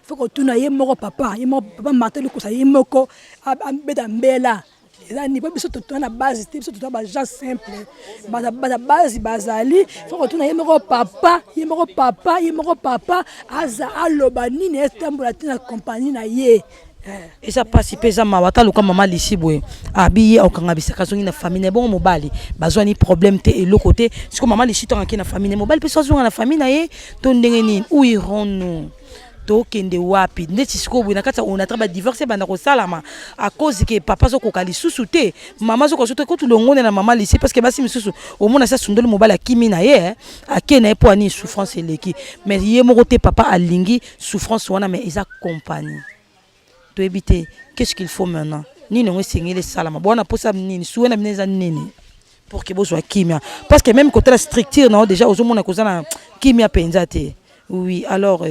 Speaker 5: faut kotuna ye moko papa, ye moko papa Martin Lukusa, ye moko abeta mbela. Eza ni po biso totuna na base te, biso totuna ba gens simple, ba base bazali, faut kotuna ye moko papa, ye moko papa, ye moko papa aza aloba nini etambola te na compagnie na ye.
Speaker 1: Eza pasi pe eza mawa, ata luka mama Lisi boye abi ye akokanga bisaka azongi na famille na ye, bongo mobali bazwani problème te eloko te. Siko mama Lisi ntango ake na famille na ye, mobali pe so azonga na famille na ye to ndenge nini? Où irons-nous? Tokende wapi? Ndeti sikoyo boye na kati ya Onatra ba divorce ebanda kosalama à cause ke papa azokoka lisusu te, mama azokoka lisusu te, kutu longone na mama Lisi, parce que basi misusu omona si asundoli mobali akimi na ye, ake na ye mpo ani souffrance eleki, mais ye moko te papa alingi souffrance wana, mais eza compagnie. Toyebi te qu'est-ce qu'il faut maintenant, nini yango esengeli esalama, bwana posa nini, souhait na bino eza nini pour que bozwa kimia, parce que même kotala structure na yo déjà ozomona koza na kimia mpenza te. Oui, alors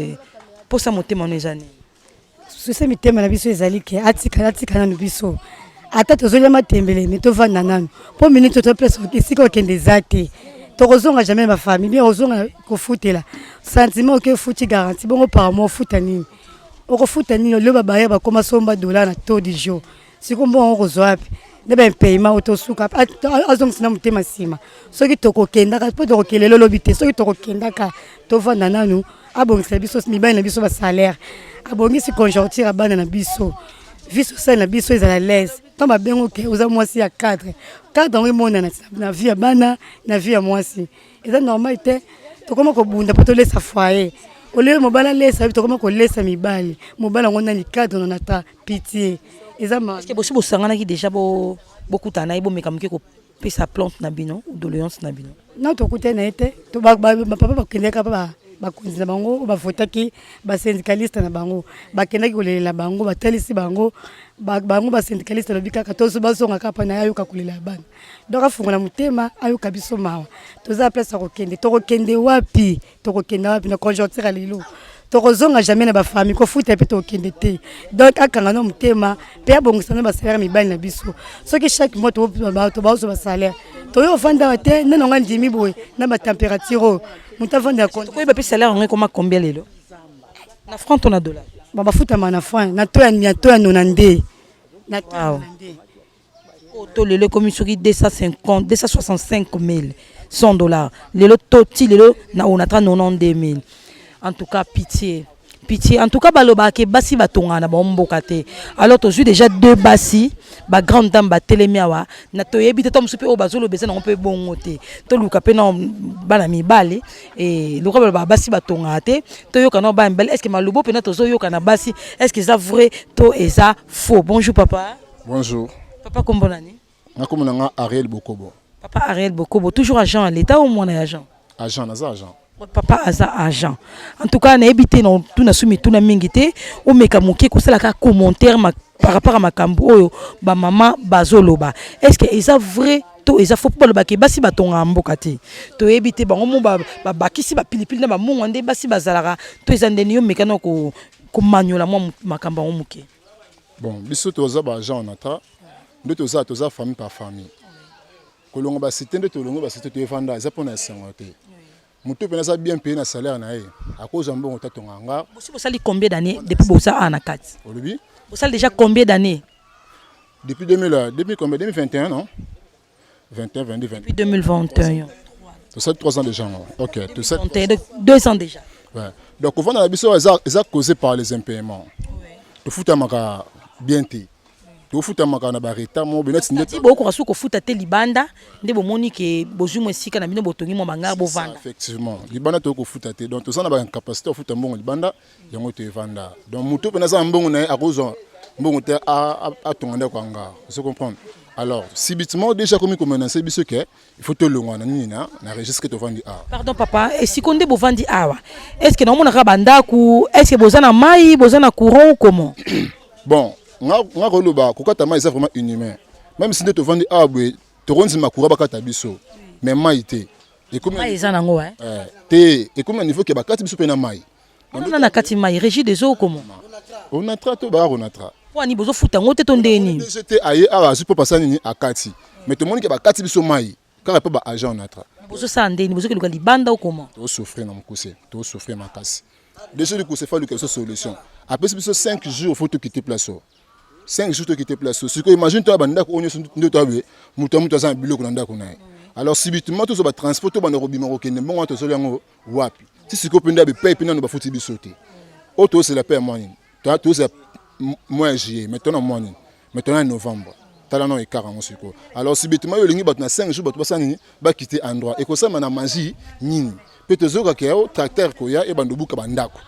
Speaker 1: posa motema no eza nini?
Speaker 6: Susa mitema na biso ezali ke atika atika nanu biso, ata tozolia matembele me tovanda nanu mpo minute to place esika okende eza te, tokozonga jamais na bafamille bien, ozonga kofutela sentiment oke ofuti garantie bongo par mois ofuta nini, okofuta nini? Lelo babaya bakoma somba dollar na taux du jour, siko mbongo okozwa wapi? Nde baimpayement oyo tosuka azongisa na motema nsima. Soki tokokendaka mpo tokokende lelo lobi te, soki tokokendaka tovanda nanu, abongisela biso mibali na biso basalaire, abongisi conjoncture ya bana na biso, vie sociale na biso ezala l'aise. Ntango babengo ke oza mwasi ya cadre, cadre yango emonana na vie ya bana na vie ya mwasi, eza normal te. Tokoma kobunda mpo tolesa foyer, olie mobali alesa, tokoma kolesa mibali, mobali yango nani cadre na ta pitié eza ma.
Speaker 1: Est-ce que bosi bosanganaki déjà bokutana na ye, bomeka moke kopesa plante na bino, doléance na bino?
Speaker 6: Non, tokutani na ye te. Bapapa bakendaki pa bakonzi na bango oyo bavotaki, basyndicaliste na bango bakendaki kolelela bango, batalisi bango bango basyndicaliste alobi kaka bazonga kaka mpona ye ayoka kolela ya bana. Donc afungola motema, ayoka biso mawa, toza place ya kokende, tokokende wapi? Tokokende wapi na conjoncture ya lelo? Tokozonga jamais na bafamille, kofuta mpe tokokende te. Donc akanga na motema mpe abongisa na basalaire mibali na biso. Soki chaque mois tobazwa basalaire, toyo ofanda awa te, nde nanga ndimi boye na batempérature oyo moto avanda ya
Speaker 1: koyeba mpe salaire yango ekoma combien lelo na franc to na dollar?
Speaker 6: Bon, bafutama na franc na to ya to ya nona nde na to ya nde.
Speaker 1: To lelo ekomi soki 250, 265 000, 100 $ lelo to ti lelo na Onatra 92 000. En tout cas pitié, pitié. En tout cas balobaka ke basi batongaka na bango mboka te. Alors tozwi déjà deux basi bagrande dame batelemi awa na toyebi te, to mosusu mpe oyo bazoloba eza nango mpe bongo te. Toluka mpe na bana mibale e lokola balobaka basi batongaka te, toyoka na bana mibale, est ce que malobo mpena tozoyoka na basi, est ce que eza vrai to eza faux? Bonjour papa.
Speaker 7: Bonjour.
Speaker 1: Papa, kombo nani?
Speaker 7: Nakombo na nga Ariel Bokobo.
Speaker 1: Papa Ariel Bokobo, toujours agent à l'État ou mwana ya agent?
Speaker 7: Agent, naza agent.
Speaker 1: Papa aza agent. En tout cas nayebi te na tuna su mituna mingi te, omeka moke kosalaka commentaire par rapport à makambo oyo bamama bazoloba. Est ce que eza vrai to eza faux? Mpo balobaka basi batongaka mboka te, toyebi te bango mo babakisi bapilipili na bamungwa nde basi bazalaka to eza ndeni? Yo meka na komanyola mwa makambo yango moke.
Speaker 7: Bon, biso toza baagent Onatra nde toza famille par famille. Kolonga basite nde tolongi basite, toyefanda eza mpona esengo te. Moto mpena aza bien payé na salaire na ye, akozwa mbongo ta tonga nga.
Speaker 1: Bosi bosali combien d'années depuis boza awa na kati?
Speaker 7: Olobi?
Speaker 1: Bosali déjà combien d'années?
Speaker 7: Depuis 2000, 2000 combien, 2021, non, 21, 22, 23.
Speaker 1: Depuis 2021.
Speaker 7: Tosali 3 ans déjà. Ok, tosali
Speaker 1: 21, donc 2 ans déjà.
Speaker 7: Ouais. Donc kovanda na biso eza causé par les impaiements. Tofutamaka bien te, tofutamaka na baretard moko beneti nde.
Speaker 1: Ti bokoka soki kofuta te libanda nde bomoni ke bozwi mwa esika na bino, botongi mwa bangare, bovanda.
Speaker 7: Effectivement, libanda tokoki kofuta te, donc toza na baincapacité kofuta mbongo libanda, yango toevanda. Donc moto mpena aza na mbongo na ye akozwa mbongo te atonga ndako ya hangar, ozo comprendre? Alors subitement déjà komi komenacer biso ke il faut tolongwa na nini na registre tovandi awa.
Speaker 1: Pardon papa, esiko nde bovandi awa, est ce que naomona kaka bandako, est ce que boza na mai, boza na courant ou comment?
Speaker 7: Bon, nga koloba kokata mai eza vraiment inhumain. Même si nde tovandi awa boye, tokondima courant bakata biso, mais mai te.
Speaker 1: Mai eza nango?
Speaker 7: Te, ekomi na niveau ke bakati biso mpe na mai.
Speaker 1: Wana na kati mai, régie des eaux, comment?
Speaker 7: Onatra to baka Onatra.
Speaker 1: Po ani bozofuta yango te to ndenge nini?
Speaker 7: DG te aye awa azwi mpo pasa nini akati, mais tomoni ke bakati biso mai kaka mpo baagent Onatra.
Speaker 1: Bozosala ndeni? Bozokeluka libanda okoma?
Speaker 7: Tozosouffrir na mokuse, tozosouffrir makasi. DG Lukusa efa luka biso solution. Apesi biso 5 jours, faut tokite place oyo. 5 jours tokite place oyo. Sikoyo imagine toya bandako oyo nyonso nde toya moto ya moto aza na biloko na ndako na ye. Alors subitement tozwa batransport, tobanda kobima kokende, mbongo wana tozoli yango wapi? Ti sikoyo mpe nde bepay mpe nano bafuti biso te. Oyo tozosela mpe ya mwa nini? Tozela mois ya juillet, mais tona mwa nini? Mais tona novembre. Tala nano écart yango sikoyo. Alors subitement yo olingi bato na 5 jours bato basala nini? Bakite endroit. Ekosalema na magie nini? Mpe tozokaka ya tracteur koya ebanda obuka bandako,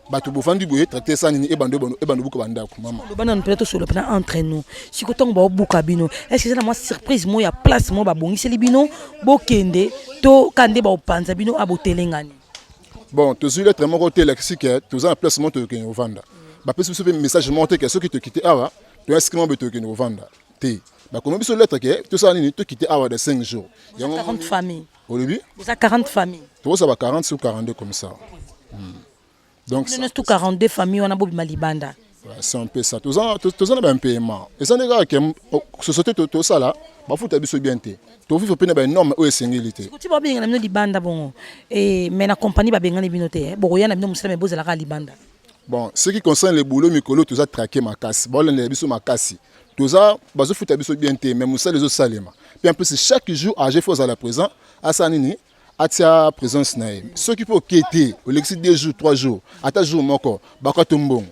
Speaker 7: bato bofandi boye, tracteur esala nini? Ebanda obuka bandako, mama.
Speaker 1: Loba nanu mpena, tosolola mpena entre nous. Siko ntango baobuka bino, est ce eza na mwa surprise mo ya place mo babongiseli bino bokende, to ka nde baopanza bino a botelengani?
Speaker 7: Bon, tozwi lettre moko te elakisi ke toza na place moko tokokende kovanda. Bapesi biso mpe message moko te ke soki tokite awa, toya esika moko boye tokokende kovanda te. Bakomi biso lettre ke tosala nini? Tokite awa de 5 jours.
Speaker 1: Yango 40 famille.
Speaker 7: Olobi?
Speaker 1: Boza 40 famille?
Speaker 7: Tokozala ba 40 sur 42 comme ça.
Speaker 1: Donc bino nyonso 42 famille wana bobima libanda?
Speaker 7: C'est un peu ça. Toza na baimpayement. Eza nde kaka ke société tosala, bafuta biso bien te, tovivre mpe na banorme oyo esengeli te.
Speaker 1: Ti babengana bino libanda bongo, mais na compagnie babengani bino te, bokoya na bino mosala, mais bozalaka libanda?
Speaker 7: Bon, ce qui concerne le boulot, mikolo toza traqué makasi, baolandela biso makasi. Toza bazofuta biso bien te, mais mosala ezosalema. Mpe en plus, chaque jour agent faut azala présent, asala nini? Atia présence na ye. Soki mpe oke te, olekisi 2 jours, 3 jours, ata jour moko, bakata mbongo.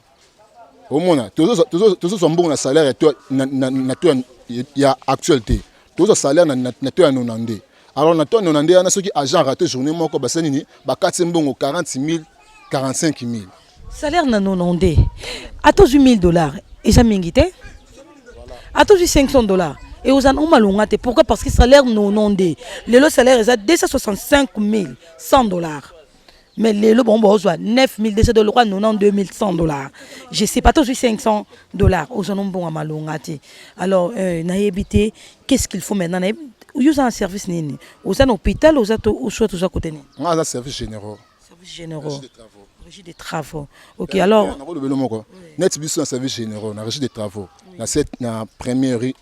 Speaker 7: Omona tozozwa mbongo na salaire na to ya actuel te, tozozwa salaire na to ya 92. Alors na to ya 92 wana, soki agent rate journée moko, basali nini? Bakati mbongo 40 000, 45 000.
Speaker 1: Salaire na 92, ata ozwi 1000 $, eza mingi te. Ata ozwi 500 $, e oza na omalonga te. Pourquoi? Parce que salaire 92, lelo salaire eza 265 100 $, mais lelo bango baozwa 9200 $, lokwa 92 100 $. Je sais pas, tozwi 500 $, ozwa no mbongo ya malonga te. Alors nayebi te qu'est-ce qu'il faut maintenant. Nayebi yo oza na service nini? Oza na hôpital, oza to soit oza côté nini?
Speaker 7: Nga aza service généraux.
Speaker 1: Service généraux, régie des travaux, ok. Alors
Speaker 7: nakolobelo moko neti biso na service généraux, na régie des travaux, na cette na première rue,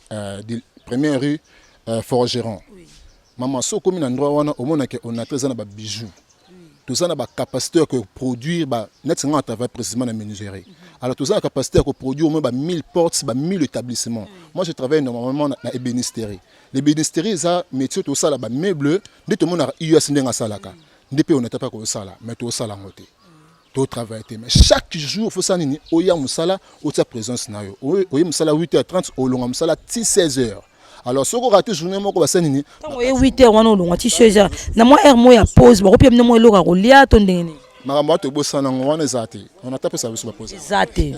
Speaker 7: première rue Forgeron. Mama, so okomi na endroit wana, omonake Onatra eza na babijoux. Toza na bacapacité ya koproduire ba neti nga travaille précisément na menuiserie. Alors toza na capacité ya koproduire au moins ba 1000 portes, ba 1000 établissements. Moi, je travaille normalement na ébénisterie. L'ébénisterie eza métier tosala bameuble nde tomonaka us ndenge asalaka nde mpe Onatra mpe kosala, mais tosala yango te, totravaille te. Mais chaque jour faut sala nini? Oya mosala, otia présence na yo. Oye mosala 8 h 30, olonga mosala ti 16 heures. Alors soki orate journée moko, basala nini?
Speaker 1: Ntango oye 8 heures wana, olongwa ti 16 heures, na mwa heure moko ya pause, bakopia bino mwa eloko ya kolia to ndenge nini?
Speaker 7: Makambo wana tobosana yango wana, eza te. Onatra apesa biso bapause
Speaker 1: Eza te.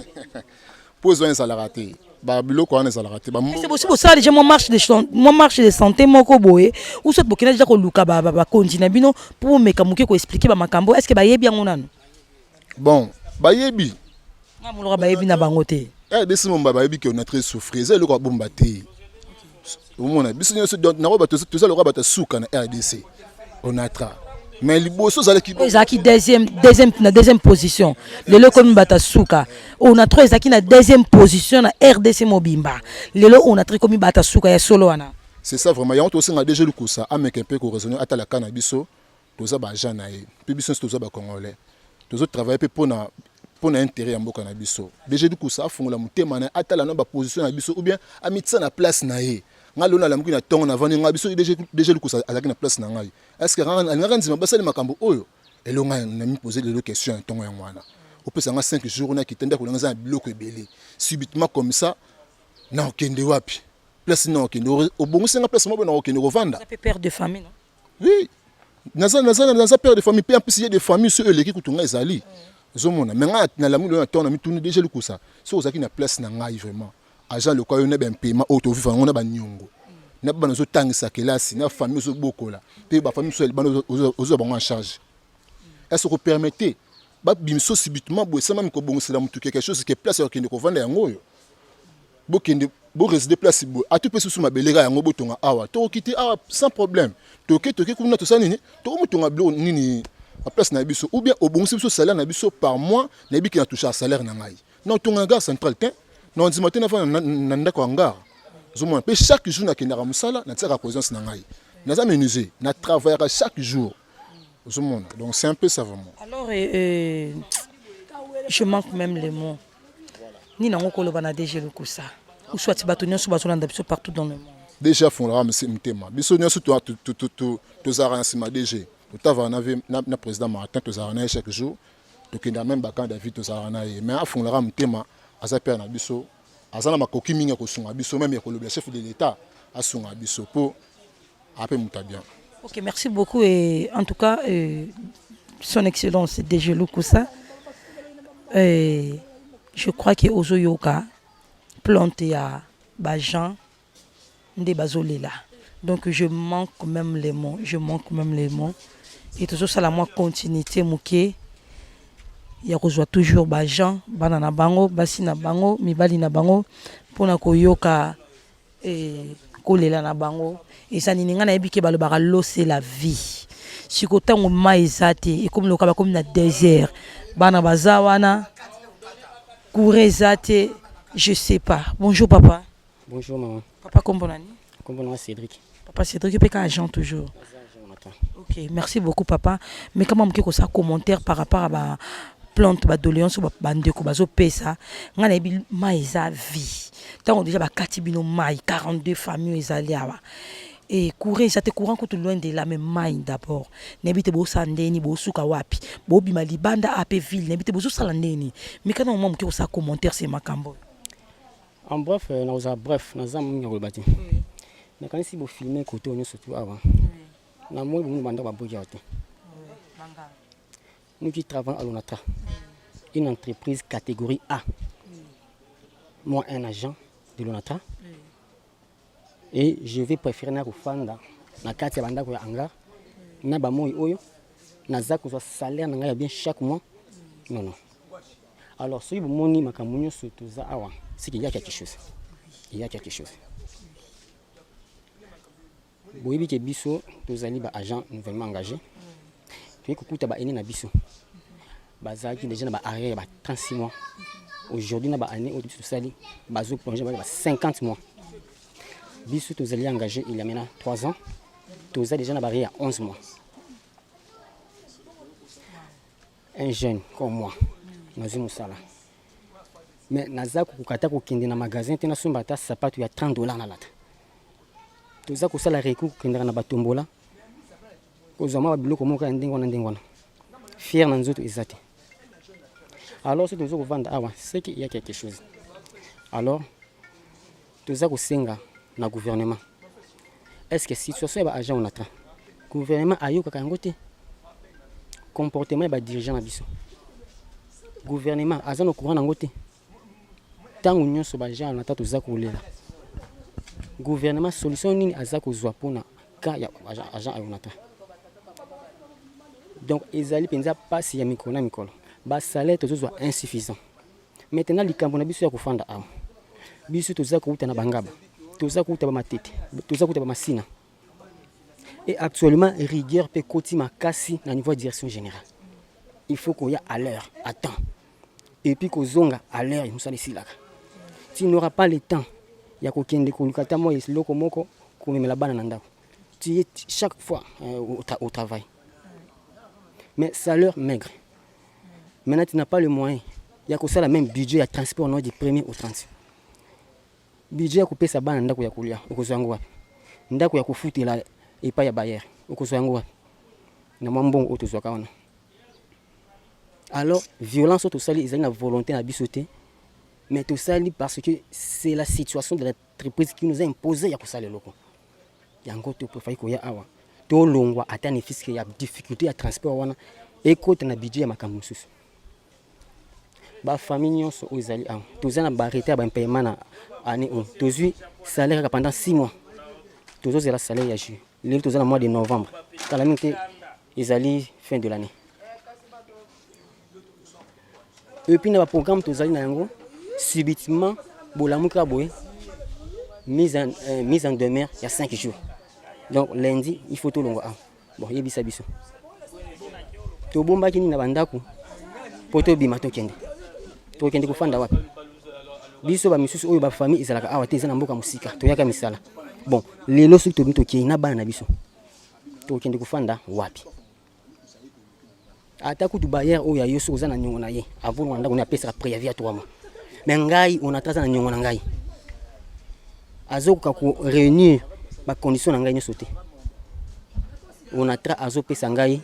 Speaker 7: Pause wana ezalaka te, babiloko wana ezalaka te.
Speaker 1: Ese bosi bosala déjà mwa marche de santé moko boye, ou soit bokenda déjà koluka bakonzi na bino mpo bomeka moke koexpliquer bamakambo? Est ce que bayebi yango nano?
Speaker 7: Bon, bayebi.
Speaker 1: Nga moloka bayebi na bango te.
Speaker 7: RDC momba bayebi ke Onatra souffrir, eza eloko ya bomba te. Omona biso nyonso nakoyeba, toza lokola bato ya suka na RDC, Onatra. Mais liboso ozalaki
Speaker 1: Oyo ezalaki deuxième, na deuxième position, lelo ekomi bato ya suka. Onatra ezalaki na deuxième position na RDC mobimba, lelo Onatra ekomi bato ya suka ya solo wana.
Speaker 7: C'est ça vraiment. Yango tosenga DG Lukusa ameka mpe koraisonner, atalaka na biso. Toza baagent na ye, mpe biso nyonso toza bacongolais, tozotravaille mpe mpona intérêt ya mboka na biso. DG Lukusa afungola motema na ye, atala na baposition na biso, ou bien amitia na place na ye. Ngai lelo nalamuki na ntongo, navandi ngai biso, DG Lukusa azalaki na place na ngai, est ce que alingaka ndima basali makambo oyo? Elo ngai namipose lelo question ya ntongo yango wana. Opesa nga 5 jours, nakita ndako nanga, eza na biloko ebele. Subitement comme ça, na okende wapi? Place na okende, obongisi nga place moko na okende kovanda.
Speaker 1: Père de famille, non?
Speaker 7: Oui, naza père de famille mpe. En plus ye de famille so eleki kutu ngai ezali ozomona. Mais ngai nalamuki lelo na ntongo, na mituni: DG Lukusa, soki ozalaki na place na ngai vraiment, agent lokwa yo na baimpaiement oyo tovivre yango, na baniongo na bana ozotangisa kelasi, na famille ozobokola, mpe bafamille mosusu ya libanda ozwa bango en charge, est ce kopermettre babimiso subitement boye sans même kobongisela motu quelque chose ke place ya kokende kovanda yango oyo, bokende boréside place boye, atu mpe susu mabele kaka yango botonga awa, tokoki te awa sans problème, toke kuna, tosala nini, tokomotonga biloko nini na place na biso, ou bien obongisi biso salaire na biso par mois, nayebi ke na touche salaire na ngai na otonga na gare centrale te, na ondima te nafanda na ndako ya ngare. Ozomona mpe chaque jour nakendaka mosala, natiaka présence na ngai. Naza menuisier, na travaillaka chaque jour. Ozomona. Donc c'est un peu ça vraiment.
Speaker 1: Alors je manque même les mots. Nini yango koloba na DG Lukusa ou soit bato nyonso bazolanda biso partout dans le monde?
Speaker 7: DG afungolaka motema. Biso nyonso tozalaka na nsima DG. Totavaka na président Martin, tozalaka na ye chaque jour. Tokendaka même ba camp David, tozalaka na ye. Mais afungolaka motema, aza père na biso. Aza na makoki mingi ya kosunga biso, même ya kolobela chef de l'État asunga biso po ape moto bien.
Speaker 1: Ok, merci beaucoup et en tout cas son excellence DG Lukusa, je crois que ozoyoka plainte ya baagent nde bazolela. Donc je manque même les mots, je manque même les mots et tozosala mwa continuité moke ya kozwa toujours baagent, bana na bango, basi na bango, mibali na bango, mpona koyoka kolela na bango eza nini. Ngai nayebi ke balobaka l'eau, c'est la vie. Siko ntango mai eza te, ekomi loka bakomi na désert, bana baza wana, courant eza te, je sais pas. Bonjour papa.
Speaker 3: Bonjour maman.
Speaker 1: Papa, kombo nani?
Speaker 3: Kombo na Cédric.
Speaker 1: Papa Cédric, mpe ka agent toujours? Ok, merci beaucoup papa. Mais kama moke kosala commentaire par rapport à ba plainte, badoléance oyo bandeko bazopesa. Ngai nayebi mai eza vie. Ntango déjà bakati bino mai, 42 famille ezali awa e courant eza te, courant kutu loin de là, mais mai d'abord. Nayebi te bosala ndeni, bosuka wapi, bobima libanda ape ville, nayebi te bozosala ndeni. Mais kana mwa moke kosala commentaire se makambo.
Speaker 3: En bref, nakozala bref, naza mingi ya koloba te. Nakanisi bofilme kote oyo nyonso tu awa, namoni bomoni bandako baboki awa te. Nous qui travaillons à l'ONATRA, une entreprise catégorie A, moi un agent de l'ONATRA, et je vais préférer na kofanda na kati ya bandako ya hangar na bamoi oyo naza kozwa salaire na ngai ya bien chaque mois? Non, non. Alors soki bomoni makambo nyonso toza awa, c'est qu'il y a quelque chose, il y a quelque chose. Boyebi ke biso tozali baagent nouvellement engagé, toyei kokuta baene na biso bazalaki déjà na baarrière ya ba 36 mois. Aujourd'hui, na baannée oyo biso tosali, bazoplonge ba 50 mois. Biso tozali engagé il y a maintenant 3 ans, toza déjà na baarrière ya 11 mois. Un jeune comme moi, nazwi mosala, mais naza kokoka ata kokende na magasin te nasomba ata sapato ya 30 $ nalata. Toza kosala recours, kokendaka na batombola, kozwa mwa biloko moko ya ndenge wana ndenge wana, fier na nzoto eza te. Alors soki toza kovanda awa, c'est qu'il y a quelque chose. Alors toza kosenga na gouvernement: est ce que situation ya baagent ONATRA, gouvernement ayokaka yango te? Comportement ya badirigeant na biso, gouvernement aza na courant nango te? Ntango nyonso baagent ONATRA toza kolela, gouvernement solution nini aza kozwa mpona cas ya agent ONATRA? Donc ezali mpenza mpasi ya mikolo na mikolo, basalaire tozozwa insuffisant. Maintenant, likambo na biso ya kofanda awa, biso toza kouta na bangaba, toza kouta bamatete, toza kouta bamasina, et actuellement rigueur mpe ekoti makasi na niveau ya direction générale. Il faut koya à l'heure, à temps, et puis kozonga à l'heure. Mosala esilaka, tu n'auras pas le temps ya kokende koluka ata mwa eloko moko komemela bana na ndako. Tu es chaque fois au travail, mais salaire maigre. Maintenant tu n'as pas le moyen ya kosala même budget ya transport no du premier au 30, budget ya kopesa bana ndako ya kolia, okozwa yango wapi? Ndako ya kofutela epai ya bailleur, okozwa yango wapi na mwa mbongo oyo tozwaka wana? Alors violence oyo tosali ezali na volonté na biso te, mais tosali parce que c'est la situation de l'entreprise qui nous a imposé ya kosala eloko yango. Topréférer koya awa, tolongwa ata ne fût-ce que ya difficulté ya transport wana, ekota na budget ya makambo mosusu. Bafamille nyonso oyo ezali awa, toza na baretard ya baimpayement na année oyo. Tozwi salaire kaka pendant 6 mois, tozozela salaire ya juillet. Lelo toza na mois de novembre, kala mingi te ezali fin de l'année. Et puis na baprogramme tozali na yango, subitement bolamuki kaka boye, mise en demeure ya 5 jours. Donc lundi il faut tolongwa awa. Bon, yebisa biso, tobombaki nini na bandako mpo tobima? Tokende, tokende kofanda wapi? Biso bamisusu oyo bafamille ezalaka awa te, eza na mboka mosika, toyaka misala. Bon, lelo soki tobimi, tokei na bana na biso. Tokokende kofanda wapi? Ata kutu bailleur oyo ya yo soki oza na niongo na ye avant olongwa na ndako naye apesaka preavis ya 3 mois. Mais ngai Onatra aza na niongo na ngai. Azokoka ko reunir ba conditions na ngai nyonso te. Onatra azopesa ngai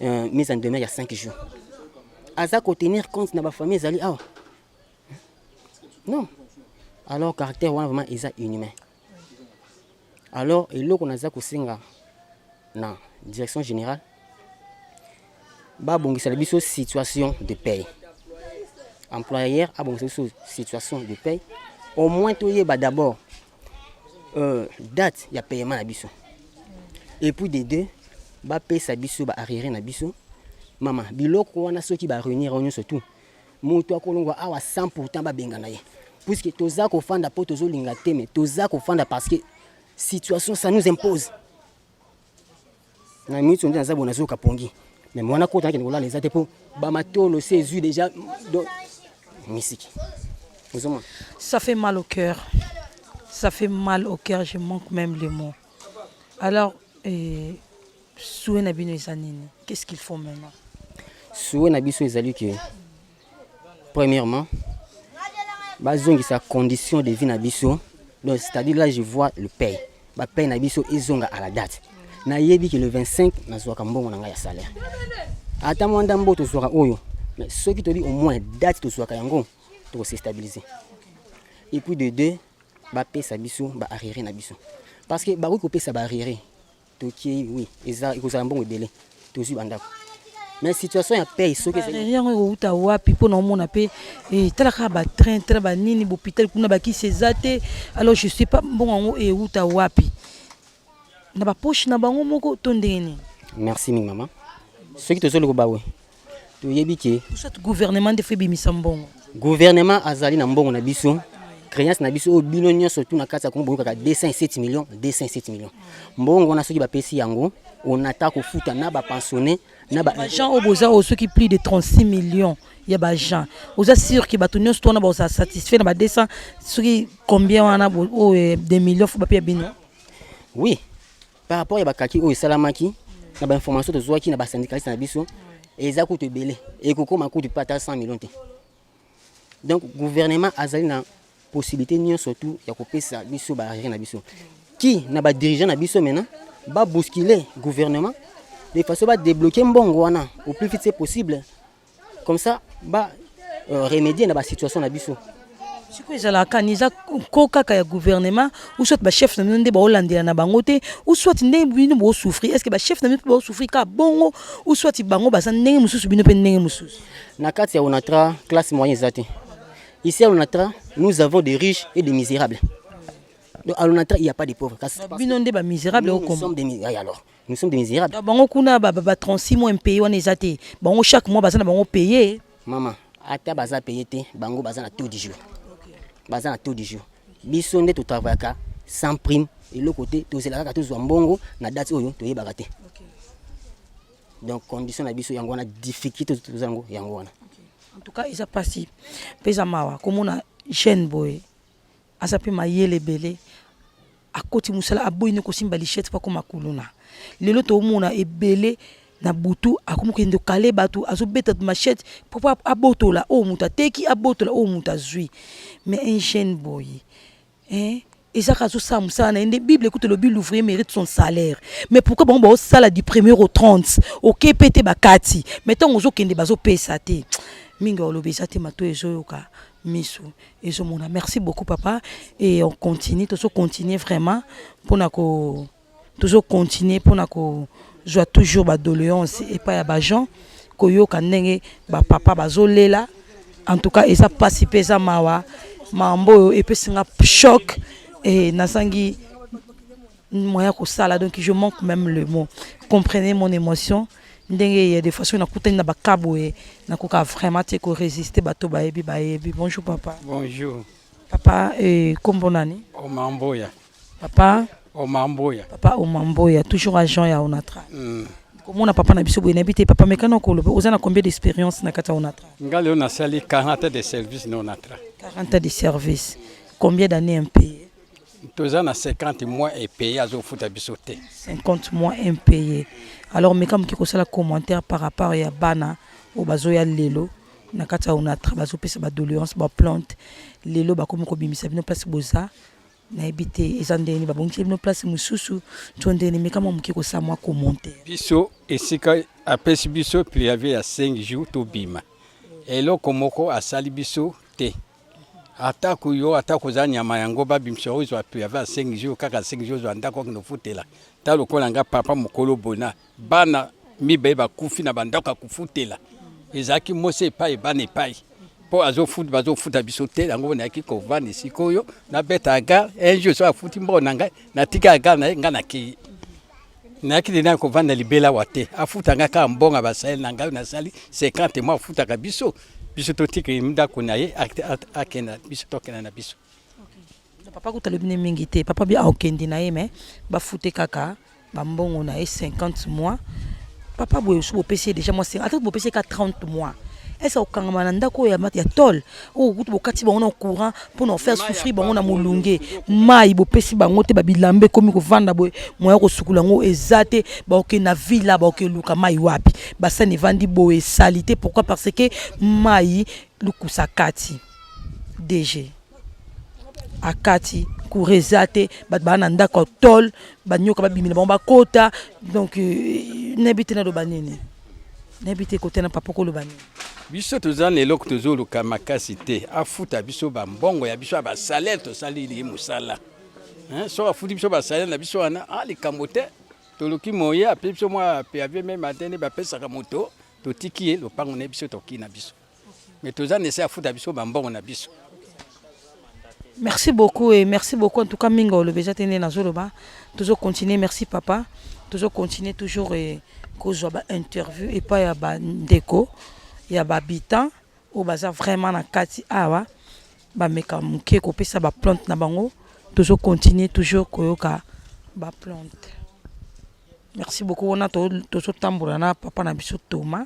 Speaker 3: euh, mise en demeure ya 5 jours. Aza ko tenir compte na ba famille ezali awa. Non. Alors caractère wana vraiment eza inhumain. Alors eloko naza kosenga na direction générale babongisela biso situation de paie. Employeur abongisa biso situation de paie. Au moins toyeba d'abord euh, date ya paiement na biso. Et puis de deux, bapesa biso ba arriéré na biso. Mama, biloko wana soki ba réunir nyonso tout Moto akolongwa awa sans pourtant babengana ye. Puisque toza kofanda po tozolinga te mais toza kofanda parce que situation ça nous impose. Na minute nde naza boye nazoyoka pongi. Mais mwana kota nakende kolala eza te po ba matolo se ezui déjà donc misiki. Ozomona?
Speaker 1: Ça fait mal au cœur. Ça fait mal au cœur, je manque même les mots. Alors, eh, Souhait na bino eza nini? Qu'est-ce qu'il faut maintenant?
Speaker 3: Souhait na biso ezali que premièrement bazongisa condition de vie na biso donc c'est-à-dire là je vois le paye ba paye na biso ezonga à la date nayebi que le 25 nazwaka mbongo na ngai ya salaire ata mwa ndambo tozwaka oyo mais soki toyebi au moins date tozwaka yango tokose stabiliser et puis de deux bapesa biso ba arriéré na biso parce que bakoki kopesa ba arriéré Tokeyi oui eza ekozala mbongo ebele tozui ba ndako mais situation ya paye soki
Speaker 1: ezali yango ekowuta wapi mpo na omona mpe eh, tala kaka ba train tala ba nini bopital kuna bakisi eza te alors je sais pas mbongo yango ewuta wapi na ba poche na bango moko to ndenge nini?
Speaker 3: Merci mingi mama soki tozoloba bawe toyebi ke
Speaker 1: soit gouvernement nde fo ebimisa mbongo.
Speaker 3: Gouvernement azali na mbongo na biso créance na biso oyo bino nyonso tu na kati ya Congo boyokaka 207 millions 207 millions mbongo wana soki bapesi yango onata kofuta na ba pensionné na ba
Speaker 1: agent oyo boza oyo soki plus de 36 millions ya ba agent oza sûr que bato nyonso wana bakozala satisfait na ba 200 soki combien wana oyo eh, des millions fo bapia bino?
Speaker 3: Oui, Par rapport ya ba calcul oyo esalamaki na ba information tozwaki na ba syndicalistes na biso eza kutu ebele ekokoma kutu pe ata 100 millions te. Donc gouvernement azali na possibilité nyonso tout ya kopesa biso ba arriérés na biso qui na ba dirigeants na biso maintenant ba bousculer gouvernement de façon ba débloquer mbongo wana au plus vite c'est possible. Comme ça ba euh, remédier na ba situation na biso.
Speaker 1: Sikoyo ezalaka ni eza ko kaka ya gouvernement ou soit ba chef na bino nde baolandela na bango te ou soit ndenge bino bo souffrir est-ce que ba chef na bino mpe bao souffrir kaka bongo ou soit bango baza ndenge mosusu bino mpe ndenge mosusu?
Speaker 3: Na kati ya Onatra classe moyenne eza te. Ici à l'Onatra, nous avons des riches et des misérables. Donc à l'Onatra, il n'y a pas de pauvres.
Speaker 1: Bino nde ba misérables
Speaker 3: nous, nous sommes des misérables alors. Nous sommes des misérables.
Speaker 1: Donc, bango kuna ba, ba, ba 36 mois impayé wana eza te. Bango chaque mois baza na bango paye.
Speaker 3: Maman, ata baza paye te, bango baza na taux du jour. Baza na taux du jour. Biso nde to travaillaka sans prime, eloko te, tozela kaka tozwa mbongo na date oyo toyebaka te. Donc condition na biso yango wana difficulté toza yango yango wana.
Speaker 1: En tout cas eza pasi pe eza mawa komona jeune boye aza pe mayele ebele akoti musala aboyi ne kosimba lichette po akoma kuluna lelo tomona ebele na butu akomi kokende kale batu azobeta machette po abotola oyo mutu ateki abotola oyo mutu azui mais un jeune boye hein eza kaka azosala mosala na ye nde bible ekuti elobi l'ouvrier mérite son salaire mais pourquoi bango baosala du premier au 30 oke mpe te bakati mais ntango ozokende bazopesa te mingi olobi eza te matoi ezoyoka misu ezomona merci beaucoup papa et on continue tozo continuer vraiment pona ko tozo continuer pona ko zwa toujours ba doléance epai ya ba gens koyoka ndenge ba papa bazolela en tout cas eza pasi mpe eza mawa makambo oyo epesi nga choc et nazangi moyen kosala donc je manque même le mot comprenez mon émotion ndenge ya des fois soki nakutani na baka boye nakoka vraiment te ko résister bato bayebi bayebi bonjour papa
Speaker 8: bonjour
Speaker 1: papa eh, kombo nani
Speaker 8: omamboya
Speaker 1: papa
Speaker 8: omamboya
Speaker 1: papa omamboya toujours agent ya onatra mm. komona papa na biso boye nayebi te papa mekana koloba oza na combien d'expérience na kati ya onatra
Speaker 8: nga lelo nasali 40 ans de service na onatra
Speaker 1: 40 ans de service combien d'années impayé?
Speaker 8: Toza na 50 mois impayé, azofuta biso te.
Speaker 1: 50 mois impayé. Alors meka moke kosala commentaire par rapport ya bana oyo bazoya lelo na kati ya Onatra, bazopesa badoléance, baplainte. Lelo bakomi kobimisa bino place boza, nayebi te eza ndenge babongisi bino place mosusu to ndenge. Meka mwa moke kosala mwa commentaire.
Speaker 8: Biso esika apesi biso préavis ya 5 jours, tobima. Eloko moko asali biso te. Atako yo, atako oza nyama yango, babimisa oyo, ozwa préavis ya 5 jours, kaka 5 jours, ozwa ndako, okende ofutela. Ta lokola nga papa mokolo boye na bana mibale bakufi na bandako ya kofutela, ezalaki mosi epai, bana epai, mpo azofuta, bazofuta biso te. Yango nayaki kovanda esika oyo, nabeta gare. Un jour so afuti mbongo na ngai, natika gare na ye, ngai nakei. Nayaki te na kovanda libela awa te. Afuta ngai kaka mbongo ya basali na ngai nasali 50 mois. Afutaka biso, biso totika ndako na ye, akenda, biso tokenda na biso.
Speaker 1: Papa kuta alobi ne mingi te. Papa bi akokende na ye, mais bafute kaka bambongo na ye 50 mois. Papa boye so bopesi ye déjà mwa, ata bopesi ye ka 30 mois, ese okangama na ndako oyo ya tôle oyo kutu bokati bango na courant mpona ofaire souffrir bango na molunge. Mai bopesi bango te, babilamba ekomi kovanda boye, moya kosukula yango eza te. Bakokende na villa, bakokeluka mai wapi? Basani evandi boye, esali te. Pourquoi? Parce que mai lukusa kati DG akati courant eza te. Bato baa na ndako ya tôle, banyoka babimela bango bakota. Donc nayebi te naloba nini, nayebi te kote na papa koloba nini.
Speaker 8: Biso toza na eloko tozoluka makasi te. Afuta biso bambongo ya biso ya basalaire tosalili ye mosala. Soki afuti biso basalaire na biso wana, likambo te. Toluki moye ape biso mwa préavis même atene bapesaka moto, totiki ye lopango na biso, toki na biso. Mais toza na ese afuta biso bambongo na biso.
Speaker 1: Merci beaucoup et merci beaucoup en tout cas. Mingi oloba eza te nde nazoloba. Tozocontinue. Merci papa. Tozocontinue toujours e kozwa bainterview epai ya bandeko ya bahabitant oyo baza vraiment na kati awa, bameka moke kopesa baplainte na bango. Tozocontinue toujours koyoka baplainte. Merci beaucoup. Wana tozotambola na papa na biso Thomas,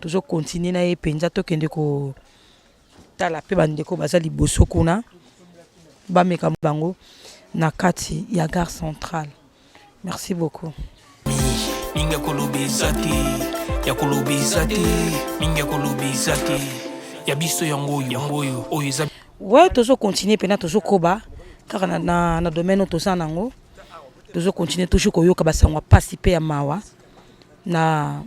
Speaker 1: tozocontinue na ye mpenza. Tokende kotala mpe bandeko baza liboso kuna, bameka bango na kati ya gare centrale. Merci beaucoup.
Speaker 4: Mingi ya koloba eza te, ya koloba eza te, mingi ya koloba eza te. Ya biso yango oyo, yango oyo, oyo eza.
Speaker 1: Ouais, tozocontinue mpena, tozokoba kaka na domaine oyo toza nango. Tozocontinue toujours koyoka basango ya pasi mpe ya mawa na